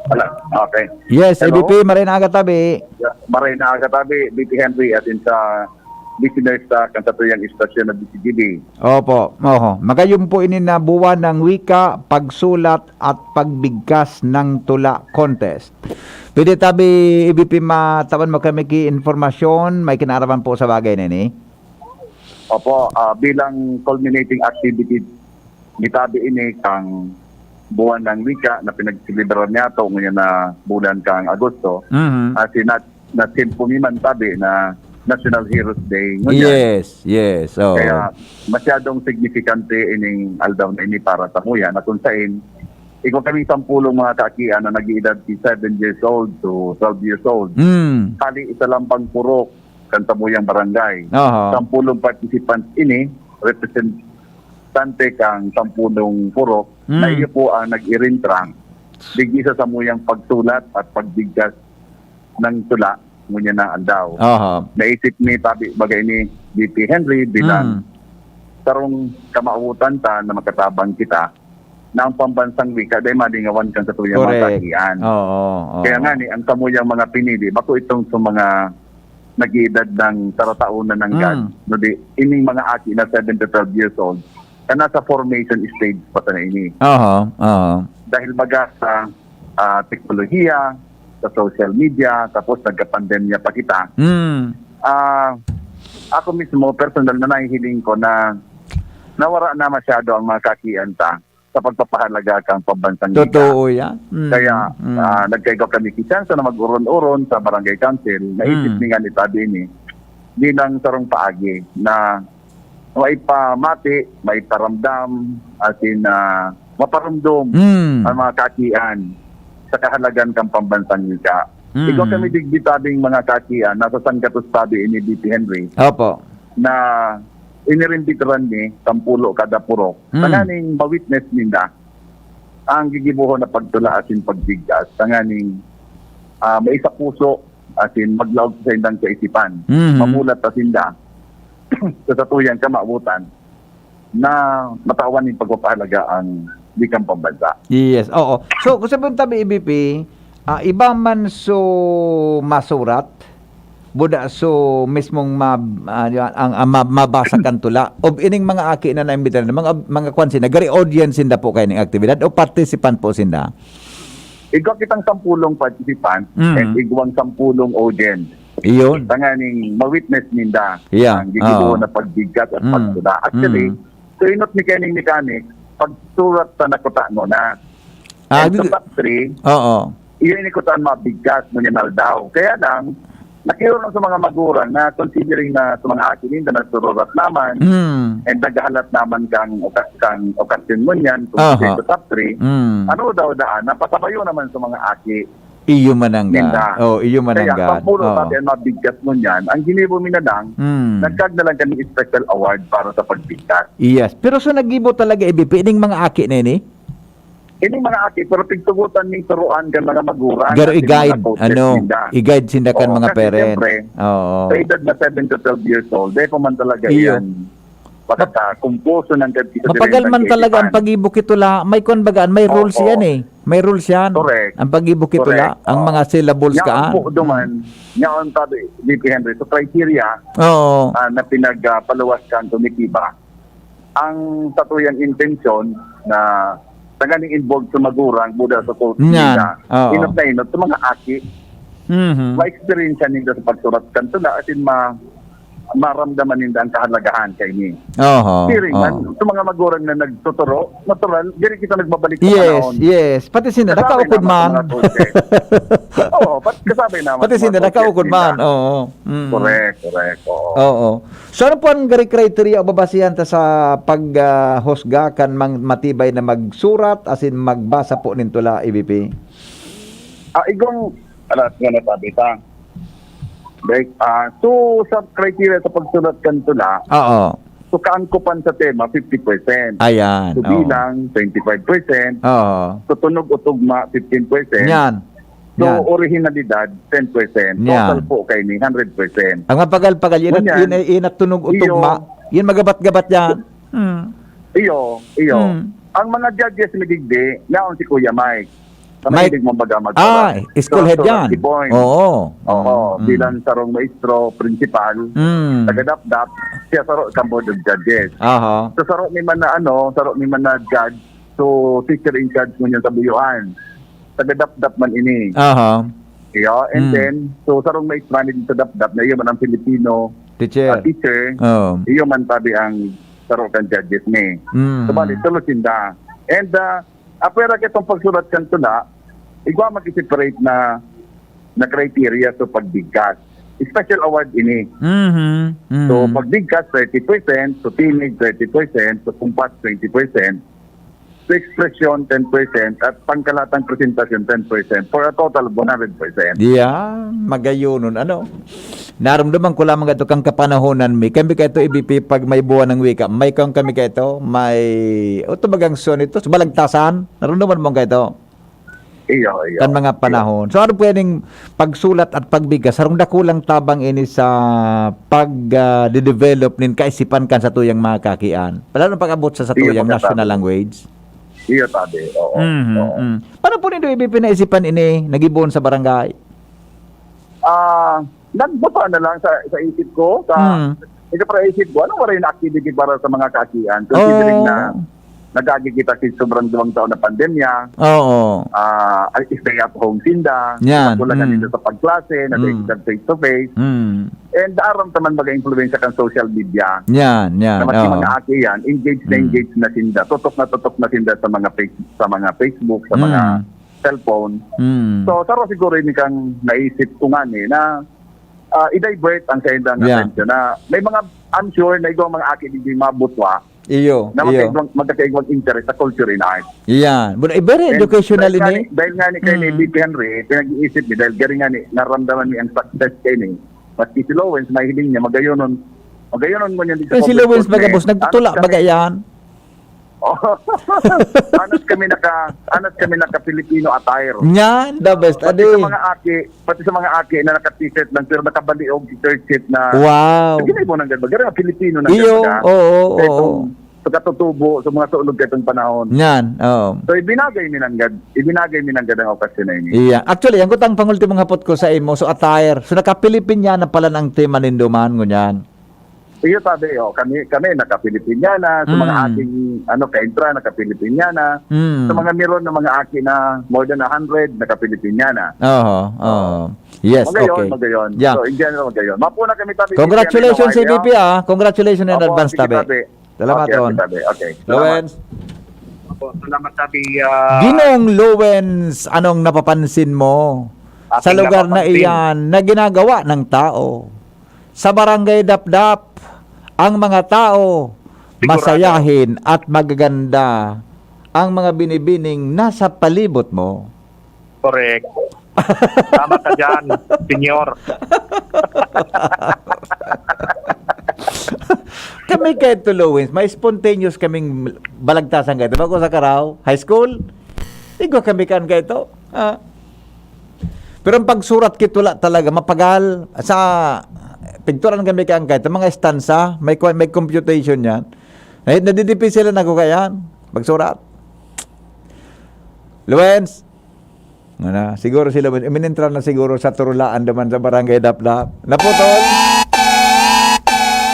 Hello. Okay. Yes, Hello. E V P, maray na aga tabi. Yeah, maray na aga tabi, B P Henry, asin sa listeners sa kan satuyang istasyon na D P G B. Opo, oho. Magayom po ini na buwan ng wika, pagsulat at pagbigkas ng tula contest. Pwede tabi, E V P, matawan mo kami ki informasyon, may kinaraman po sa bagay na ini? Opo, ah, bilang culminating activity, gitabi ini kang buwan ng wika na pinagselebrar niyato ngayon na bulan kang Agosto. Mhm. Asin nat-, nasimpo mi man tabi na National Heroes Day ngunyan. Yes, yes, oo. Kaya masyadong signifikante ining aldaw na ini para sa muya na kung sain, igwa kaming sampulong mga kaakian na nag-iedad si seven years old to twelve years old. Mm. Hali sa Lampang Purok, kan samuyang barangay. Aha. Sampulong participants ini, representante kang sampulong purok, Mm. na iyo po ang nag-irintra digdi sa samuyang pagsulat at pagbigkas ng tula ngunyan na aldaw. Aha. Naisip ni tabi baga ini, B P Henry, bilang Mm. sarong kamawotan ta na makatabang kita na ang pambansang wika dai malingawan kan satuyang mga Correct. kaakian. Oo, oo. Kaya nga ni, ang samuyang mga pinili, bako itong sa mga nag-iedad ng tarataon na nanggad, Mm. no, di, ining mga aki na seven to twelve years old, na nasa formation stage pa sana ini. Aha, aha. Dahil baga sa, ah, teknolohiya, sa social media, tapos nagka-pandemya pa kita. Mm. Ah, Ako mismo, personal na nahihiling ko na nawara na masyado ang mga kaakian ta sa pagpapahalaga kan pambansang wika. Totoo yan. Mm, Kaya, mm. ah, nagkaigwa kami ki chance na mag-uron-uron sa barangay council. Naisip Mm. mi nga ni tabi ini bilang sarong paagi na maipamati, maiparamdam, as in, ah, maparumdom Mm. ang mga kaakian sa kahalagan kan pambansang wika. Mm. Igwa kami digdi tabing mga kaakian, nasa sanggatos tabi ini, B P Henry, Opo. na inirimbitaran mi, sampulo kada purok, Mm. tanganing ma-witness ninda ang gigibohon na pagtula asin pagbigkas, tanganing, ah, maisapuso, asin maglaog sa saindang kaisipan. Mhm. Mamulat ta sinda sa satuyang kamawotan na matawan nin pagpapahalaga ang wikang pambansa. Yes, oo. So, kung sabihin tabi, E B P, ah, iba man so masurat, buda so mismong mab-, ah, di ba, ang, ang mab-, mabasa kan tula. O ining mga aki na naimbitar, mga, mga kwan sinda, gari audience sinda po kayo ning aktibidad o participant po sinda? Igwa kitang sampulong participant Mm. and igwang sampulong audience. Iyon. Tanganing ma-witness ninda Yeah. ang gigibo Oo. na pagbigkas at Mm. pagtula. Actually, Mm. so inot ni Kenny Mechanic, pagsurat sa nakuta mo na. Ah, And sa di- top three, Oo. iyon ni kutaan mabigkas mo niya daw. Kaya lang, nakiyo lang sa mga magurang na considering na sa mga aki ninda nagsururat naman, Mm. and naghahalat naman kang oka-, kang okasyon mo niyan, kung Aha. sa top three, Mm. ano daw daan, napasabayo naman sa mga aki Iyo mananggad. Ninda. Oh, iyo Kaya, mananggad. pagpulo Oo. natin, mabigkas mo niyan, ang ginibo mi na lang, Mm. nagkag na lang kami special award para sa pagbigkas. Yes. Pero so naggibo talaga, E B P, ining mga aki na ini? Ining mga aki, pero pigtugutan ning turuan kan mga magurang Garo at yung mga i-guide, coaches ano, ninda. i-guide sinda kan Oo, mga kasi parent. siyempre, Oo. sa edad na seven to twelve years old, dahil pa man talaga Iyo. iyan, baka sa kumpuso ng kag-, Mapagal man talaga ang pag-ibo ki tula. May kwan baga, may rules Oo. yan eh. May rules yan. Correct. Ang pag-ibo ki tula, Correct. ang Oo. mga syllables Yan kaan. po duman, Mm. yan ang sabi, V P Henry. So, criteria, Oo. ah, na pinag, ah, paluwas kan tumikiba. Ang satuyang intensyon na tanganing involved sa magurang, buda sa coach Yan. nila, Oo. inot na inot sa mga aki. Mhm. Ma-experience ninda sa pagsurat kan tula, as in ma-, maramdaman ninda ang kahalagahan kaini. Oho, Siring man, oho. sa mga magurang na nagtuturo, natural, diri kita nagbabalik sa Yes, panahon. yes. Pati sinda, Kasabi nakaukod naman sa man. mga coaches. Oo, pat-, kasabi naman Pati sa mga sinda, coaches nakaukod ninda. man. Oo. Mm. Correct, correct. Oo. Oo. So, ano po ang gari-, criteria o babasihan ta sa pag, ah, husga kan mang-, matibay na magsurat, as in magbasa po nin tula, E B P? Ah, igong, alas nga nasabi ta. Like, ah, so, sa criteria sa pagsulat kan tula, Oo. so, kaangkopan sa tema, fifty percent. Ayan, So, oo. bilang, twenty-five percent. Oo. So, tunog o tugma, fifteen percent. Yan. So, Yan. orihinalidad, ten percent. Yan. Total po kay ni, hundred percent. Ang mapagal-pagal, yun at, Ngunyan, yun ay, yun at tunog o iyo. tugma. Yun magabat-gabat yan. Hmm. Iyo, iyo. Hmm. Ang mga judges ni digdi, yaon si Kuya Mike. Sa Mike. mahilig mong baga magsurat. Ah, school head Surat-surat yan. si Boy. Oo. Oo, Mm, mm. bilang sarong maestro, principal, Mm. taga-Dapdap, siya saro sa board of judges. Aha. So, saro ni man na ano, saro ni man na judge, so, teacher in charge mo niya sa Buyuan. Taga-Dapdap man ini. Aha. Iyo, and Mm. then, so, sarong maestra ni sa Dapdap na iyo man ang Filipino, Teacher. ah, teacher, Oo. iyo man tabi ang saro kan judges ni. Mm. So, bali, tulo sinda. And, ah, apwera kitong pagsurat kan tula, igwa mag-separate na, na criteria sa pagbigkas. Special award ini. Mhm. So, Mhm. pagbigkas, thirty percent, so, tinig, thirty percent, so, kumpas, twenty percent, so, expression, ten percent, at pangkalatang presentasyon, ten percent, for a total of one hundred percent. Yan, magayonon, ano? Naramdaman ko lamang ito kang kapanahonan mi. Kami kaito, E B P, pag may buwan ng wika, may kang kami kaito, may, o, tumagang son ito, sa balagtasan. Naramdaman mo kaito? Iyo, iyo. Kan mga Iyo. panahon. So, ano pwedeng pagsulat at pagbigkas? Harong dakulang tabang ini sa pag, ah, de-develop nin kaisipan kan sa tuyang mga kakian. Lalo na pag-abot sa, sa Iyo, tuyang pagkatapos. national language. Iyo, tabi. Oo. Mhm, Oo. mm. Paano po nindo ibi pinaisipan ini? Nagibuon sa barangay? Ah, nagbaba na lang sa, sa isip ko, sa, Mm. ito para isip ko, anong waray na activity para sa mga kakian? Considering Oh. na nag-agi kita sa sobrang duwang taon na pandemya. Oo. Ah, ay, stay at home sinda. Yan. Wala na Mm. dito sa pagklase, na Mm. sa face to face. Mm. And aram naman baga impluwensya kan social media. Yan, yan. Na mas yung Oo. mga aki yan, engage na Mm. engage na sinda. Tutok na tutok na sinda sa mga face-, sa mga Facebook, sa mga Mm. cellphone. Mm. So, saro siguro ini kang naisip ko nga ni na, ah, i-divert ang saindang Yeah. atensyon na may mga, I'm sure na igwang mga aki digdi mabutwa Iyo, na iyo. magkaigwang, magkakaigwang interest sa culture and art. Iyan. But, eh, very And educational dahil nga ini. ni, dahil nga ni kay ni Mm. V P Henry, pinag-iisip ni, dahil gari nga ni, naramdaman ni ang success kay ni, maski si Lowens, mahiling niya, magayonon, magayonon mo niya dito Eh, si sa Lowens, Fort baga, Lee. boss, nagtutula, Ano baga kami? yan. Oh. Anas kami naka, anas kami naka Filipino attire. Yan, the best, Pati adi. sa mga aki, pati sa mga aki na naka-t-shirt lang, pero nakabaliog, t-shirt na Wow. Sige na, ibo nang ganda. Ganda, Filipino na Iyo, ganda. oo, Sa oo. itong, sa katutubo, sa mga sunog ka itong panahon. Yan, oo. So, ibinagay mi nanggad, ibinagay mi nanggad ang okasyon na ini. Iya. Actually, ang kutang pangultimong hapot ko sa imo, so attire. So, naka-Filipiniana pala ang tema nindo man, ngunyan. Iyo, sabi, oh, kami, kami, naka-Filipiniana. Sa mga Mm. aking, ano, kaintra, naka-Filipiniana. Mm. Sa mga meron na mga aki na more than a hundred, naka-Filipiniana. Oho, oho. Yes, Magayon, okay. magayon. Yeah. So, in general, magayon. Mapo na kami, tabi, Congratulations, Filipino, C V P, ah. Congratulations in Opo, advance, sige, tabi. tabi. Salamat, Okay, Ron. okay, tabi. Okay, salamat. Lowens. Opo, salamat, tabi, ah. Ginong Lowens, anong napapansin mo Aking sa lugar na napapansin. iyan na ginagawa ng tao? Sa Barangay Dapdap, ang mga tao Sigurado. masayahin at magaganda ang mga binibining nasa palibot mo. Correct. Tama ka dyan, senyor. Kami kay Tulowins, may spontaneous kaming balagtasan kaito. Bago sa Karaw, high school, igwa kami kan kaito. Ah. Pero ang pagsurat kito la talaga, mapagal. Sa, pigturan kami kan kaito, mga estansa, may, may computation yan. Nadi-, nadidipisilan ako kayan, pagsurat. Lowens, Ngana, siguro si Lowens, iminentral na siguro sa turulaan duman sa Barangay Dapdap. Naputol?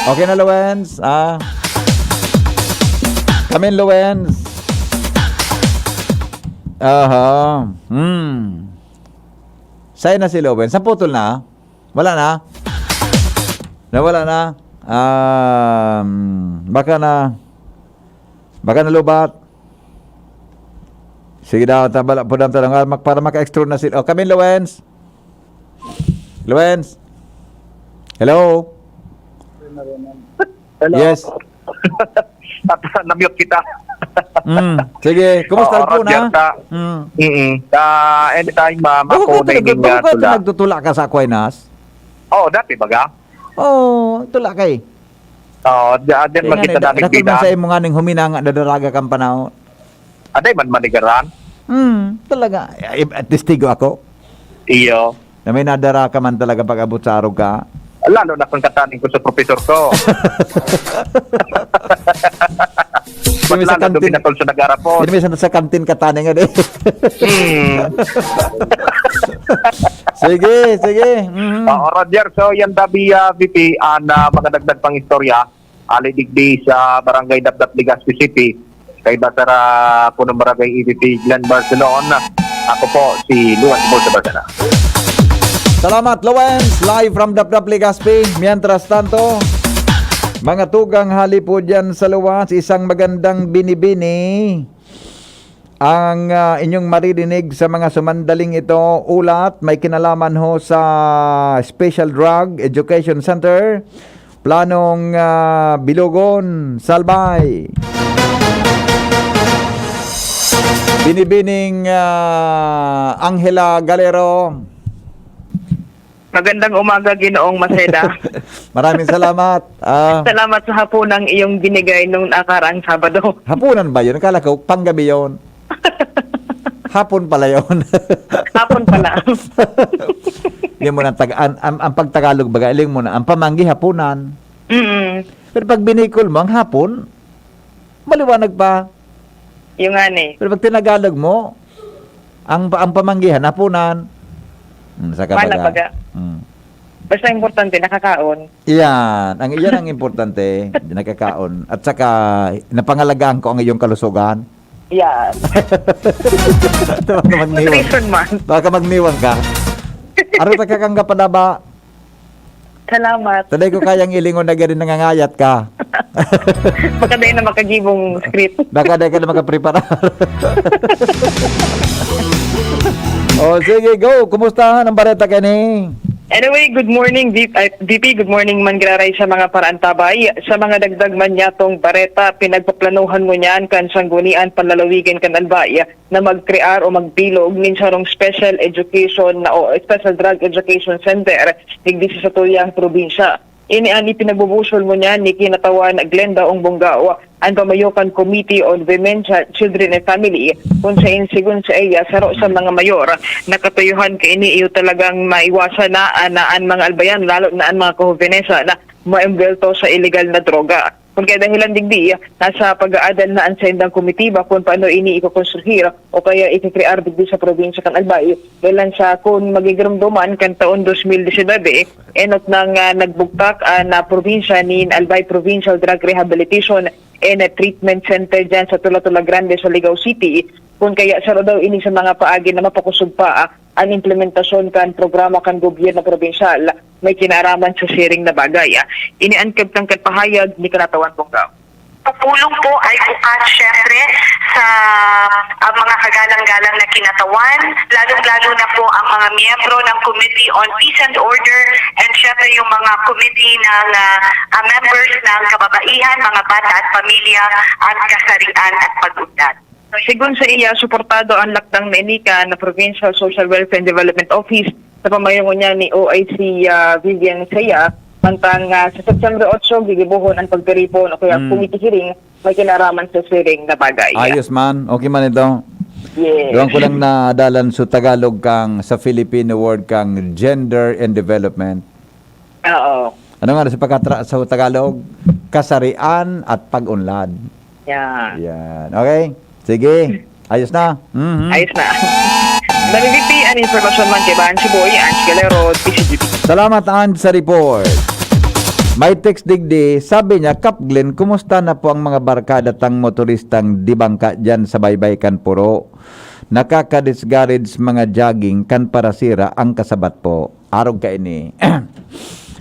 Okay na, Lowens? Ah. Kamin, Lowens. Aha. Hmm. Saan na si Lowens? Naputol na? Wala na? Nawala na? Um, baka na, baka nalubat. Sige daw, tabala po daw, tanong, ah, mak-, para maka-extra na sila. Oh, kami, Lowens. Lowens. Hello? Hello. Yes. At na-mute kita. Mm. Sige, kumusta Oo, po na? Roger, ta-, Mm. mm-mm. Ah, anytime, ah, Bago mako ka na talaga, ining, bago ah, ka tula. nagtutula ka sa Aquinas? Oo, dati baga. Oo, tula ka eh. Oo, di-, ah, diyan Kaya magkita nga, namin dakul man bida. sa imo nga ning huminanga, dadaraga kang panahon. Aday man manigaran? Hmm, talaga. Ay, testigo ako. Iyo. Na may nadara ka man talaga pag-abot sa arog ka. Lalo na kung kataning ko sa professor ko. Mas Dumi sa lalo kantin. duminakol sa nag-arapon. Dumi sa, sa kantin kataning, ano eh. Hmm. Sige, sige. Mhm. Oo, Roger. So, yan, Dabi, ah, V P, an, ah, mga dagdag pang istorya. Ali digdi sa Barangay Dapdap, Legazpi City. Kaiba sa ra-, punong barangay E V P Glenn Barcelon. Ako po si Luan Tibol sa Barcelona. Salamat, Lawens. Live from Dapdap, Legazpi. Mientras tanto, mga tugang hali po dyan sa luwas, isang magandang binibini. Ang, ah, inyong maririnig sa mga sumandaling ito, ulat, may kinalaman ho sa Special Drug Education Center, planong, ah, bilugon, salbay. Binibining, ah, Angela Galero. Magandang umaga, Ginoong Maceda. Maraming salamat. Ah. Salamat sa hapunang iyong binigay nung nakaraang Sabado. Hapunan ba yun? Akala ko, panggabi yun. Hapon pala yun. Hapon pala. Yun mo na, tag-, an-, ang, ang pagtagalog baga, iling mo na, ang pamanggi hapunan. Mm. Pero pag binikol mo, ang hapon, maliwanag pa. Yung nga ni. Pero pag tinagalog mo, ang, ang pamanggihan, hapunan. Hmm, sa Wala kabaga. baga. Hmm. Basta importante, nakakaon. Iyan. Ang, iyan ang importante, nakakaon. At saka, napangalagaan ko ang iyong kalusugan. Yan. Baka magniwang. Nutrition man. Baka magniwang ka. Aro ta ka kang kapadaba. Salamat. Taday ko kayang ilingon na gani nangangayat ka. Baka dahil na makagibong script. Baka dahil ka na makapreparar. Oh, sige, go. Kumusta ang bareta kani? Anyway, good morning, V-, ay, V P. Good morning man giraray sa mga paraantabay. Sa mga dagdag man niyatong bareta, pinagpaplanuhan mo niyan kan Sanggunian Panlalawigan kan Albay na magkrear o magbilog nin sarong special education na o special drug education center digdi sa satuyang probinsya. Ini an ipinagbubusol mo niyan ni Kinatawan Glenda Ongbonggao, an pamayo kan Committee on Women, Chi-, Children and Family, kun sain, sigon saiya, saro sa mga mayor na katuyuhan kaini iyo talagang maiwasan na, ah, na an mga albayan, lalo na an mga kahobenesan, na maembwelto sa iligal na droga. Kun kaya dahilan digdi, nasa pag-aadal na an saindang komitiba kun paano ini ikokonstruhir o kaya ikikrear digdi sa probinsya kan Albay. Dahilan sa kun magigiromdoman kan taon dos mil disinebe, enot nang, ah, nagbugtak an, ah, probinsya nin Albay Provincial Drug Rehabilitation and Treatment Center diyan sa Tula-Tula Grande, Surigao City. Kun kaya saro daw ini sa mga paagi na mapakosog pa, ah, an implementasyon kan programa kan gobyerno probinsyal may kinaaraman sa siring na bagay. Ah, ini an kabtang kan pahayag ni Kinatawan Bongga. Pagpulong po ay bukas, syempre, sa, ah, mga kagalang-galang na kinatawan, lalong-lalo na po ang mga miyembro ng Committee on Peace and Order and syempre yung mga committee ng, ah, ah, members ng kababaihan, mga bata at pamilya at kasarian at pag-unlad. Sigon saiya, suportado an lakdang na ini kan Provincial Social Welfare and Development Office sa pamayo ngunyan ni O I C, ah, Vivian Saya, mantang, ah, sa September otso, gigibohon an pagtiripon o kaya Hmm. committee hearing may kinaraman sa siring na bagay. Ayos man. Okay man ito. Yes. Duwang ko lang na dalan sa Tagalog kang, sa Filipino word kang gender and development. Oo. Ano nga sa pagkatra-, sa Tagalog? Kasarian at pag-unlad. Yan. Yan. Okay? Sige. Ayos na. Mhm. Ayos na. Dami V P, an impormasyon man kaibahan si Boy, Ange Galero, D C G P. Salamat, Ange, sa report. May text digdi, sabi niya, "Kap Glenn, kumusta na po ang mga barkada tang motoristang dibangka diyan sa baybay kan Puro? Nakaka-discourage mga jogging kan parasira ang kasabat po." Arog kaini.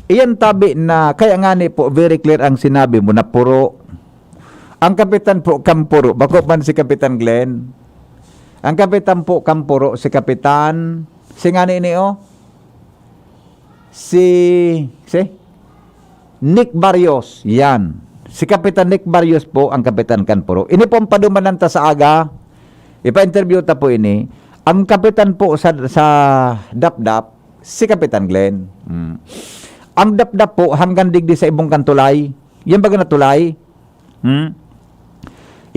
Iyan tabi na, kaya ngani po, very clear ang sinabi mo na Puro. Ang kapitan po, Kampuro. Bako man si Kapitan Glenn. Ang kapitan po, Kampuro, si Kapitan, si ngani ini, oh. Si, si Nick Barrios, yan. Si Kapitan Nick Barrios po ang kapitan kan Puro. Ini po ang padumanan ta sa aga. Ipa-interview ta po ini. Ang kapitan po sa, sa Dapdap, si Kapitan Glenn. Hmm. Ang Dapdap po hanggang digdi sa ibong kan tulay. Yan baga na tulay. Hmm?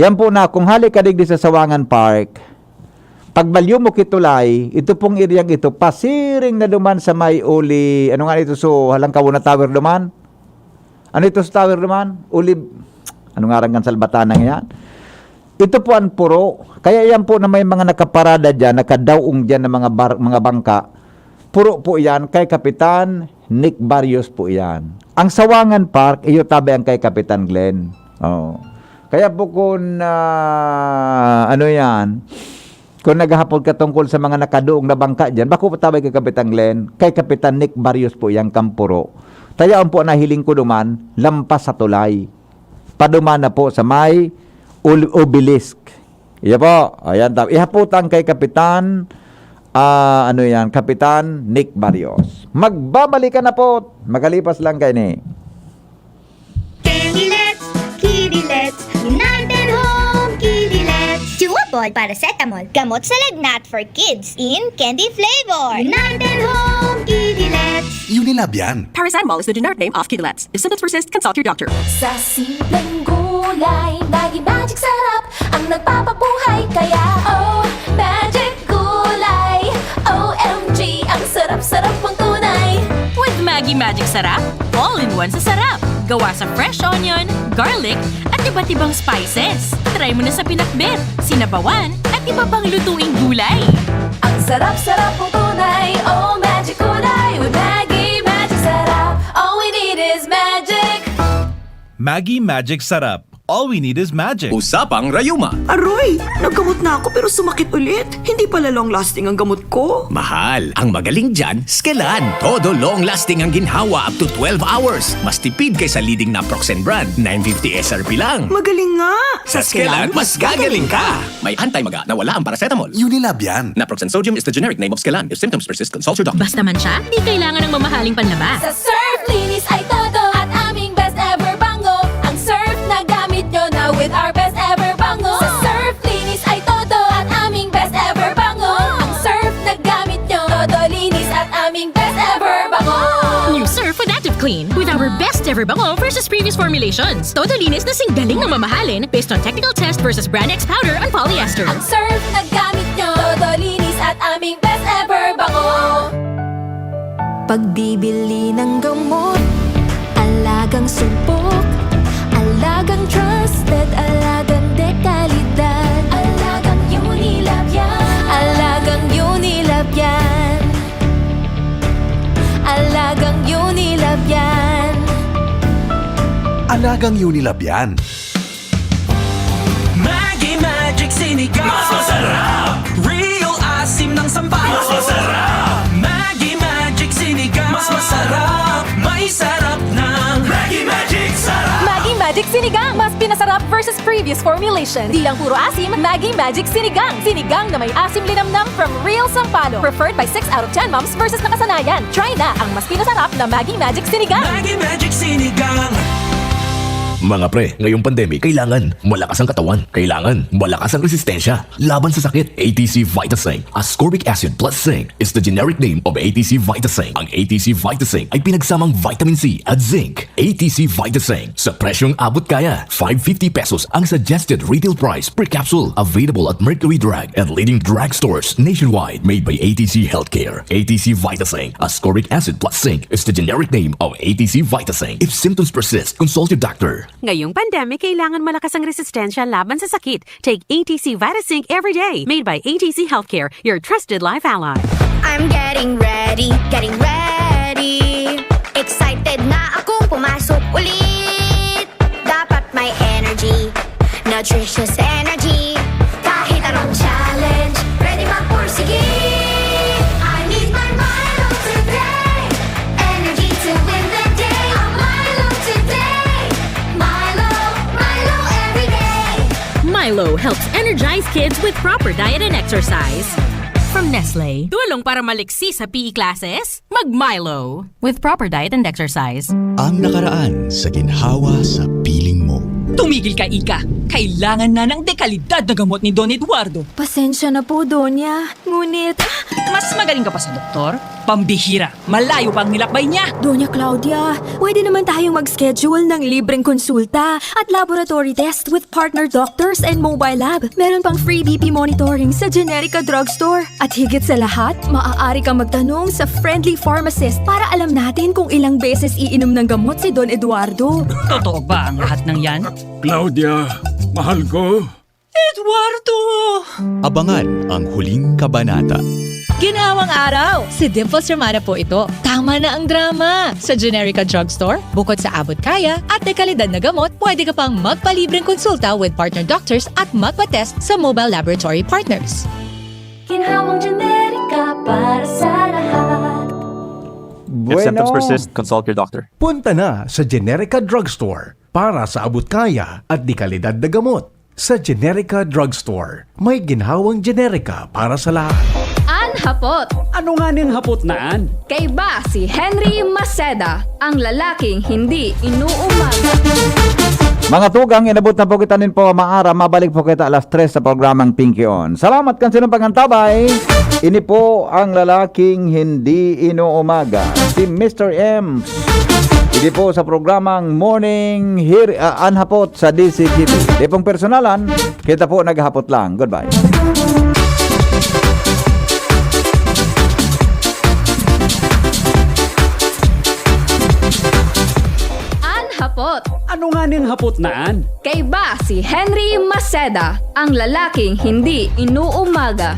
Yan po na, kung hali ka digdi sa Sawangan Park, pagbalyo mo kitulay, ito pong eryang ito, pasiring na duman sa may uli, ano nga ito, so, Halangkawo na Tower duman? Ano ito sa tower duman? Uli, ano nga rangan sa Albatanan yan? Ito po ang Puro. Kaya yan po na may mga nakaparada dyan, nakadaong dyan ng mga bar-, mga bangka. Puro po yan kay Kapitan Nick Barrios po yan. Ang Sawangan Park, iyo tabi ang kay Kapitan Glenn. Oo. Kaya po kung, ah, ano yan, kung naghahapon ka tungkol sa mga nakaduong na bangka dyan, bako po tabi kay Kapitan Glenn, kay Kapitan Nick Barrios po yang Kampuro. Tayaon po nahiling ko duman, lampas sa tulay. Paduman na po sa may ul-, obelisk. Iya po. Ayan, ta-, ihapot ang kay Kapitan, ah, ano yan, Kapitan Nick Barrios. Magbabalikan na po. Magalipas lang kaini. Candy Let's, Kitty Let's, United Home Kitty Let's. Chewable paracetamol, gamot sa lagnat for kids in candy flavor. United Home Kitty Let's. Unilab yan. Paracetamol is the generic name of Kitty Let's. If symptoms persist, consult your doctor. Sa simpleng gulay, Maggi Magic Sarap ang nagpapabuhay. Kaya, oh, Magic Gulay! O M G, ang sarap-sarap mong tunay! With Maggi Magic Sarap, all-in-one sa sarap. Gawa sa fresh onion, garlic, at iba't ibang spices. Try mo na sa pinakbet, sinabawan, at iba pang lutuing gulay. Ang sarap-sarap mong tunay, oh, Magic Gulay with Maggi Magic Maggi Magic Sarap. All we need is magic. Usapang Rayuma. Aroy! Naggamot na ako pero sumakit ulit. Hindi pala long-lasting ang gamot ko. Mahal, ang magaling dyan, Skelan. Todo long-lasting ang ginhawa up to twelve hours. Mas tipid kaysa leading naproxen brand, nine fifty S R P lang. Magaling nga! Sa Skelan, mas gagaling ka! May anti-maga na wala ang paracetamol. Unilab yan. Naproxen sodium is the generic name of Skelan. If symptoms persist, consult your doctor. Basta man siya, di kailangan ng mamahaling panlaba. Sa Surf, linis ay todo at aming best ever bango. Ang Surf na gamit nyo na with our best ever bango. Sa Surf, linis ay todo at aming best ever bango. Ang Surf na gamit nyo, todo linis at aming best ever bango. New Surf with Active Clean with our best ever bango versus previous formulations. Todo linis na sing galing ng mamahalin based on technical test versus Brand X powder on polyester. Ang Surf na gamit nyo, todo linis at aming best ever bango. Pagbibili ng gamot, alagang sumpok, alagang trusted, alagang dekalidad, alagang Unilab yan. Alagang Unilab yan. Alagang Unilab yan. Alagang Unilab yan. Maggi Magic Sinigang. Mas masarap. Real asim ng Sampaloc. Mas masarap. Maggi Magic Sinigang. Mas masarap. May sarap ng Maggi Magic Sarap. Maggi Magic Sinigang. Mas pinasarap versus previous formulation. Di lang puro asim, Maggi Magic Sinigang. Sinigang na may asim linamnam from Real Sampaloc. Preferred by six out of ten moms versus nakasanayan. Try na ang mas pinasarap na Maggi Magic Sinigang. Maggi Magic Sinigang. Mga pre, ngayong pandemic, kailangan malakas ang katawan. Kailangan malakas ang resistensya laban sa sakit. A T C Vitasing, ascorbic acid plus zinc, is the generic name of A T C Vitasing. Ang A T C Vitasing ay pinagsamang vitamin C at zinc. A T C Vitasing, sa presyong abot kaya, five fifty pesos ang suggested retail price per capsule. Available at Mercury Drug and leading drugstores nationwide. Made by A T C Healthcare. A T C Vitasing, ascorbic acid plus zinc, is the generic name of A T C Vitasing. If symptoms persist, consult your doctor. Ngayong pandemic, kailangan malakas ang resistensya laban sa sakit. Take A T C Vitasync every day. Made by A T C Healthcare, your trusted life ally. I'm getting ready, getting ready. Excited na akong pumasok ulit. Dapat may energy, nutritious energy. Kahit anong challenge, ready magpursige. I need my Milo today. Energy to win the day. A Milo today. Milo, Milo every day. Milo helps energize kids with proper diet and exercise. From Nestle. Tulong para maliksi sa P E classes? Mag Milo. With proper diet and exercise. Ang nakaraan sa ginhawa sa piling mo. Tumigil ka, Ika. Kailangan na ng dekalidad na gamot ni Don Eduardo. Pasensya na po, Donya. Ngunit, Mas magaling ka pa sa doktor? Pambihira. Malayo pa ang nilakbay niya. Doña Claudia, pwede naman tayong mag-schedule ng libreng konsulta at laboratory test with partner doctors and mobile lab. Meron pang free B P monitoring sa Generica Drugstore. At higit sa lahat, maaari kang magtanong sa friendly pharmacist para alam natin kung ilang beses iinom ng gamot si Don Eduardo. Totoo ba ang lahat ng yan? Claudia, mahal ko. Eduardo! Abangan ang huling kabanata. Ginhawang araw! Si Dimples Romana po ito. Tama na ang drama! Sa Generica Drugstore, bukod sa abot kaya at dekalidad na gamot, pwede ka pang magpalibreng konsulta with partner doctors at magpa-test sa mobile laboratory partners. Ginhawang Generica para sa lahat. If symptoms persist, consult your doctor. Punta na sa Generica Drugstore para sa abot kaya at dekalidad na gamot. Sa Generica Drugstore, may ginhawang Generica para sa lahat. An hapot. Ano nga ning hapot na an? Kaiba si Henry Maceda, ang lalaking hindi inuumaga. Mga tugang, inabot na po kita nin po maaram. Mabalik po kita alas tres sa programang Pinky On. Salamat kan sinong pangantabay. Ini po ang lalaking hindi inuumaga, si Mister M. Ini po sa programang Morning Hir-, ah, An Hapot sa D C T V. Di pong personalan, kita po naghapot lang. Goodbye. An hapot. Ano nga ning hapot na an? Kaiba si Henry Maceda, ang lalaking hindi inuumaga.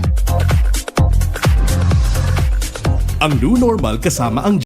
Ang new normal kasama ang